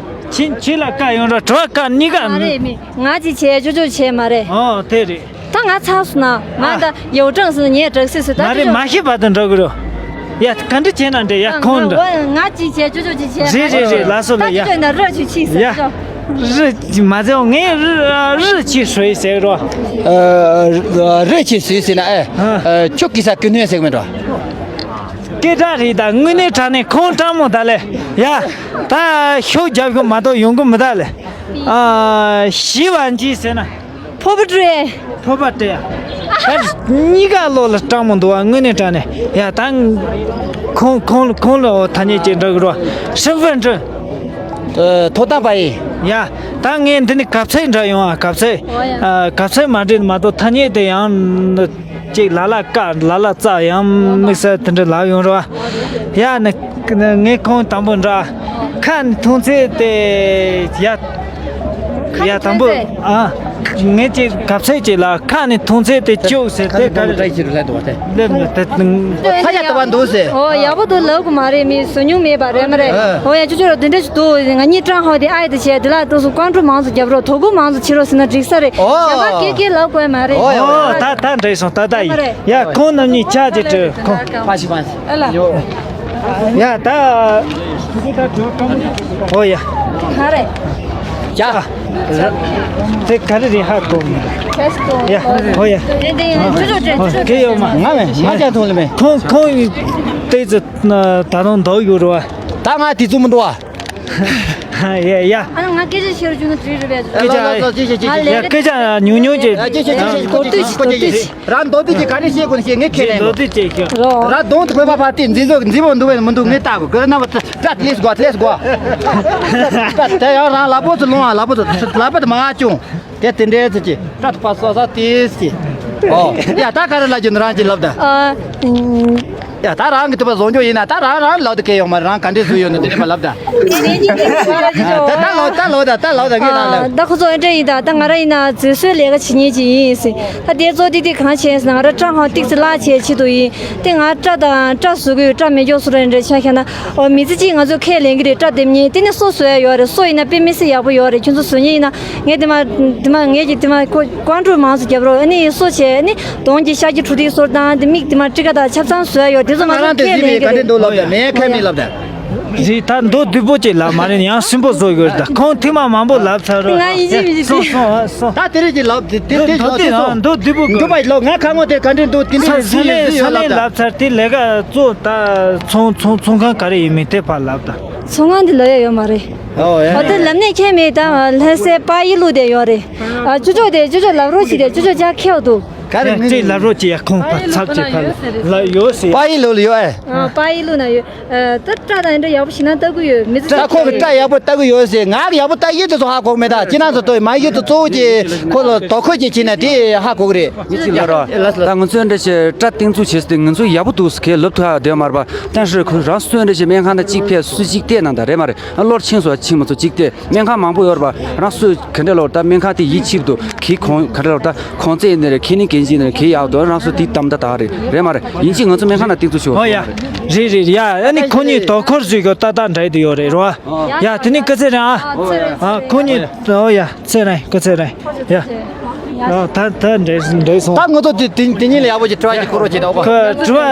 ཁྱེད་ཁྱེད་ལ་བཀའ་ཡོང་ར་དྲི་བ་བཀའ་གཉིས་ཀ་མ་རེད་མི། ང་ཅིག་བྱས་ཅོ་ཅོ་བྱས་མ་རེད། ཨོ་དེ་རེད། ད་ང་ཚར་སོང་ན་ང་ད་ཡའོ་ཀྲང་ཟེར་ན་ངས་སྦྲག་སྲིད་ཟེར་ད་མ་རེད་ཅོ་ཅོ། མ་ཤེས་པ་དང་འགྲོ་གི་རོ། ཡ་ག་འདྲ་བྱས་ན་འདྲ་ཡ་ཁོང་འདྲ། ང་ཅིག་བྱས་ཅོ་ཅོ་ཅིག་བྱས། རེད་རེད་རེད་ལགས་སོ་ལགས་ཡ། ད་ཅོ་ཅོ་ཡིན་ན་རི་ཆུ་ཆིག་ཟེར་ཅོ། ཡ། རི་མ་ཟེར་ངས་རི་རི་ཆིག་ཧྲོས་ཟེར་རོ། ཨ། རི་ཆིག་ཧྲོས་ཟེར་ན་ཨེ། ཨ། ཨ། ཁྱོད་གི་ས་ཀུན་ནས་ཟེར་གི་མེད་འགྲོ། སྐད་གྲགས་རེད་ད་དངོས་གནས་དྲང་གནས་ཁོང་སྤྲང་མོ་ད་ལས། ཡ། ད་ཤོག་རྒྱབ་ཤོག་མ་གཏོགས་ཡོང་གི་མི་ད་ལས། ཨ། ཞི་བ་འཇིགས་ཟེར་ན། ཕོར་པ་སྤྲད། ཕོར་པ་སྤྲད་ཡ། ད་གཉིས་ཀ་བློ་ལ་སྤྲང་མོ་འདུག་བ་དངོས་གནས་དྲང་གནས། ཡ་ད་ཁོང་ཁོང་ཁོང་ལ་ཐ་སྙད་ཅིག་འདྲི་གི་རོ། 身份证། ཐོབ་ཐང་པ་ཡིན། ཡ། ད་ངས་འདི་ནས་གབ་ཚིག་འདྲ་ཡོང་ཨ་གབ་ཚིག་ཨོ་ཡ། ཨ། གབ་ཚིག་མ་འདྲེས་མ་གཏོགས་ཐ་སྙད་དེ་ཡང་ཅིག་ལ་ལ་ཀ་ལ་ལ་ཙ་ཡང་དམིགས་བསལ་དེ་འདྲ་ལབ་ཡོང་རོ། ཡ་ནི་ངས་ཁོང་དང་པོ་འདྲ། ཁ་ནས་མཐོང་ཚད་དེ་ཡ། ཡ་དང་པོ་ཨ། ངས་ཅིག་གབ་ཚིག་ཅིག་ལ་ཁ་ནས་མཐོང་ཚད་དེ་བཅུག་ཟེར་དེ་ག་རེ་རེད། སླེབས་ནས་དེ། ཕ་ཡ་ལྟ་བ་འདུག་ཟེར། ཨོ་ཡག་པོ་འདུག་ལབ་དགོས་མ་རེད། མི་བཟོ་མྱོང་མེད་པ་རེད་མ་རེད། ཨ། ཨོ་ཡ་ཅོ་ཅོ་ར་དེ་འདྲ་ཞིག་འདུག་ང་གཉིས་ཀྲང་ཧོ་དེ་ཨ་ཡི་དེ་བྱས་དེ་ལ་ཏོག་སུ་ཀོང་ཀྲུ་མང་ཙམ་རྒྱབ་རོགས་དོ་ཁུར་མང་ཙམ་བྱེད་རོགས་ཟེར་ན་འགྲིག་ས་རེད། ཨོ། ཡག་པ་སྐད་སྐད་ལབ་དགོས་མ་རེད། ཨོ་ཡ། ཨོ་ད་ད་འགྲིག་སོང་ད་ད་ཡིན། ཡ་ཁོང་རྣམ་གཉིས་ཆ་ཅིག་བྲོས་ཁོང་། ཕ་ཤི་ཕ་ཤི། ཨ་ལ། ཡ་ད། ཨོ་ཡ། ག་རེ། ཡ། དེ་ག་རེ་རེད་ཧ་གོ་མི་འདུག་ཡ། ཨོ་ཡ། དེ་དེ་ཡིན་ཅོ་ཅོ་དྲན་ཅོ་ཅོ་དྲན། ཡོད་མ། ང་མེད་ང་ཅང་མཐོང་ལེ་མེད། ཁོང་ཁོང་ཡི་ཏོག་ཙམ་ད་དུང་འདུག་ཡོད་རེད་བ། ད་ང་དེ་ཚོ་མི་འདུག་བ། ཡ་ཡ། ཨ་ང་སྐད་ཆ་བཤད་རྒྱུ་ན་དྲིས་རེད་པས། སྐད་ཆ། ལ་ལ་ལ་ཅི་ཞིག་ཅི་ཞིག་ཡ་སྐད་ཆ་ཉུང་ཉུང་ཅིག་ཅི་ཞིག་ཅི་ཞིག་གོ་ཏི་ཞིག་གོ་ཏི་ཞིག་རང་མདོ་སྡེ་གྱི་ག་རེ་བཤད་དགོས་ན་བཤད། ངས་ཁས་ལེན། མདོ་སྡེ་བྱེད་ཤོག་རོ། རང་གདོང་དུ་བོད་པ་ཕར་བལྟས་འཛིན་བཟོ་འཛིན་པོ་འདུག་བས་མི་འདུག་ངས་བལྟ་དགོས། ག་རེ་ན་བ་ད་ལེས་དགོས། ད་དེ་ཡང་རང་ལ་པོ་ཚུ་ལོང་བ་ལ་པོ་ཚུ་ལ་པོ་དུ་མ་ང་ཅུང་དེ་དེ་འདྲའི་ཚུ་ཅི་ད་དུ་པ་སོ་ས་དེས་ཅི། ཨོ། ཡ་ད་ག་རེ་ལབ་རྒྱུ་ན་རང་གིས་ལབ་ད། ཨ། ཨུམ། ཡ་ད་རང་གི་ཐུབ་པ་བཟོ་འཇོག་ཡིན་ན་ད་རང་རང་ལབ་ད་གལ་ཡོད་མ་རེད། རང་ག་འདྲས་བཟོས་ཡོད་ན་དེ་འདྲས་མ་ལབ་ད། ད་ད་ལོ་ད་ལོ་ད་ད་ལོ་ད་ངས་རང་ལབ། ད་ཁོ་ཚོ་ཨེ་འདྲས་ཡིན་ད། ད་ང་རང་ཡིན་ན་མཛེས་བཟོའི་ལས་ཀ་བྱེད་མཁན་ཅིག་ཡིན་ཟེར། ད་དེ་ཚོ་ཏིག་ཏིག་གང་བྱས་ཟེར་ན་ང་རང་སྐྲ་ཧང་ཏིག་ཙི་བརླག་བྱས་བྱེད་དུ་ཡིན། དེ་ང་སྐྲ་དང་སྐྲ་བཟོ་གི་ཡོད། སྐྲ་མེ་སྒྱོགས་བཟོ་ར་འདྲ་ཆ་བཞག་ན། ཨོ་མི་ཚེ་གཅིག་ང་ཚོ་ཁས་ལེན་གི་རེད། སྐྲ་འདེབས་མཁན། དེ་ནས་སོ་བཟོ་ཡ་ཡོད་རེད། སོ་ཡིན་ན་དཔེ་མི་སྲིད་ཡག་པོ་ཡོད་རེད། ཁྱོད་ཚོ་བཟོ་མཁན་ཡིན་ན། ངས་དེ་མ་དེ་མ་ངས་ཀྱི་དེ་མ་ཁོ་ཀོན་ཀྲུ་མང་སུ་རྒྱབ་རོགས། ཨ་ནི་སོ་བྱས་ཨ་ནི་གདོང་གི་ཤ་གི་གྲུ་ཏིག་སོར་དང་དེ་མིག་དེ་མ་དཀྲིས་ཀ་དང་ཆབ་གསང་བཟོ་ཡ་ཡོད། དེ་ཚོ་ང་ང་རང་ཚོ་དེ་ཁས་ཟིན་ལེན་པའི་གི་ག་འདྲས་རེད། འདུག་ལབ་དང་མེད་ཁས་མེད་ལབ་དང་། རེད། ད་མདོ་བདུན་པོ་ཅིག་ལབ་མ་རེད། ཡང་སུན་པོ་བཟོ་དགོས་རེད། ད་ཁོང་ཐེངས་མ་མང་པོ་ལབ་ཚར་རོ། ང་ཡིན་གཅིག་མིན་གཅིག་སོང་སོང་སོང་། ད་དེ་རིང་གི་ལབ་དེ་དེ་དེ་མདོ་ལབ་དེ་དེ་སོང་། མདོ་བདུན་པོ་མདོ་པ་ལབ། ང་ཁ་ངོ་དེ་ག་འདྲས་འདུག་དེ་འདྲས་ས་ས་ཟིན་ནས་ཡིན་ས་ཟིན་ནས་ལབ་དང་། ལབ་ཚར། དེ་ལས་ཀ་གཙོ་ད་ཚོང་ཚོང་ཚོང་ཁང་ག་རེ་ཡིན་མིན་དེ་ཕར་ལབ་དང་། ཚོང་ཁང་དེ་ལབ་ཡ་ཡོད་མ་རེད། ཨོ་ཡ། ཨོ་དེ་ལབ་ནས་ཁྱད་མེད། ད་ལྷ་སའི་པ་ཡི་ལུ་དེ་ཡོད་རེད། ཨ་ཅོ་ཅོ་དེ་ཅོ་ཅོ་ལབ་རོགས་བྱེད་དེ། ཅོ་ཅོ་ཅག་ཁེལ་འདུག་ག་རེ་ཅིག་ལབ་རོགས་བྱེད་ཡ། ཁོང་ཕར་ཚབ་བྱེད་ཕར་ལ་ཡོད་ཟེར། པ་ཡི་ལུ་ལ་ཡོད་ཨེ། ཨ་པ་ཡི་ལུ་ན་ཡོད། ཨ་ད་སྐྲ་དང་འདྲ་ཡག་པོ་ཞིག་ན་ལྟ་གི་ཡོད། མི་ཚེ་ད་ཁོང་གི་སྐྲ་ཡག་པོ་ལྟ་གི་ཡོད་ཟེར། ང་གི་ཡག་པོ་ལྟ་ཡི་དེ་ཚོ་ཧ་གོ་གི་མེད། ད་ཁྱེད་རང་ཚོ་ལྟོས། མ་ཡི་དེ་གཙོ་བོ་གྱི་ཁོ་ལ་དོ་ཁུར་གྱི་བྱས་ནས་དེ་ཧ་གོ་གི་རེད། ཡིན་གཅིག་ལ་རོ། ད་ང་ཚོས་འདྲ་ཞིག་སྐྲ་གཏིང་བཙུགས་བྱས་ཏེ་ང་ཚོ་ཡག་པོ་འདུག་ཟེར་ཁས་ལབ་ཐུབ་ཡ་དེ་མ་རེད་པ། ད་ཧྲི་ཁོ་རང་སོས་འདྲ་ཞིག་སྨན་ཁང་ནང་གཅིག་ཕེབས། སུ་གཅིག་བལྟས་གནང་དང་། རེད་མ་རེད། ཨ་བློར་ཆིངས་སུ་ཆིངས་མ་ཚོ་གཅིག་བལྟས། སྨན་ཁང་མང་པོ་ཡོད་རེད་པ། རང་སོས་ག་འདྲ་ལོར་ད་སྨན་ཁང་དེ་ཡིད་ཆེས་འདུག་ཁྱེད་ཁོང་ག་འདྲ་ལོར་ད་ཁོང་ཚེ་ཡིན་ནི་རེད། ཁྱེད་ནི་གན་ཇི་ནི་རེད། ཁྱེད་ཡག་འདུག་རང་སོ་དེ་གཏམ་ད་ད་རེད། རེད་མ་རེད། ཡིན་གཅིག་ང་ཚོ་སྨན་ཁང་ནང་གཏིང་ཚུགས་ཤོག་ཨོ་ཡ། རེད་རེད་ཡ། ཨ་ནི་ཁོ་གཉིས་དོ་ཁུར་བཟོས་གོ་ཏག་ཏག་འདྲ་ཡི་དུ་ཡོད་རེད་རོ། ཡ་དེ་ནི་སྐུ་ཚེ་རིང་ཨ། ཨ་ཁོ་གཉིས་ཨོ་ཡ་ཚེ་རིང་སྐུ་ཚེ་རིང་ཡ། ཨ་ད་ད་འདྲ་འདྲ་སོང་། ད་ང་ཚོ་དེ་དེ་དེ་གཉིས་ལ་ཡག་པོ་ཅིག་དྲི་བ་ཅིག་ཁུར་རོགས་བྱེད་དང་ཨོ་པ། ཁོ་དྲི་བ།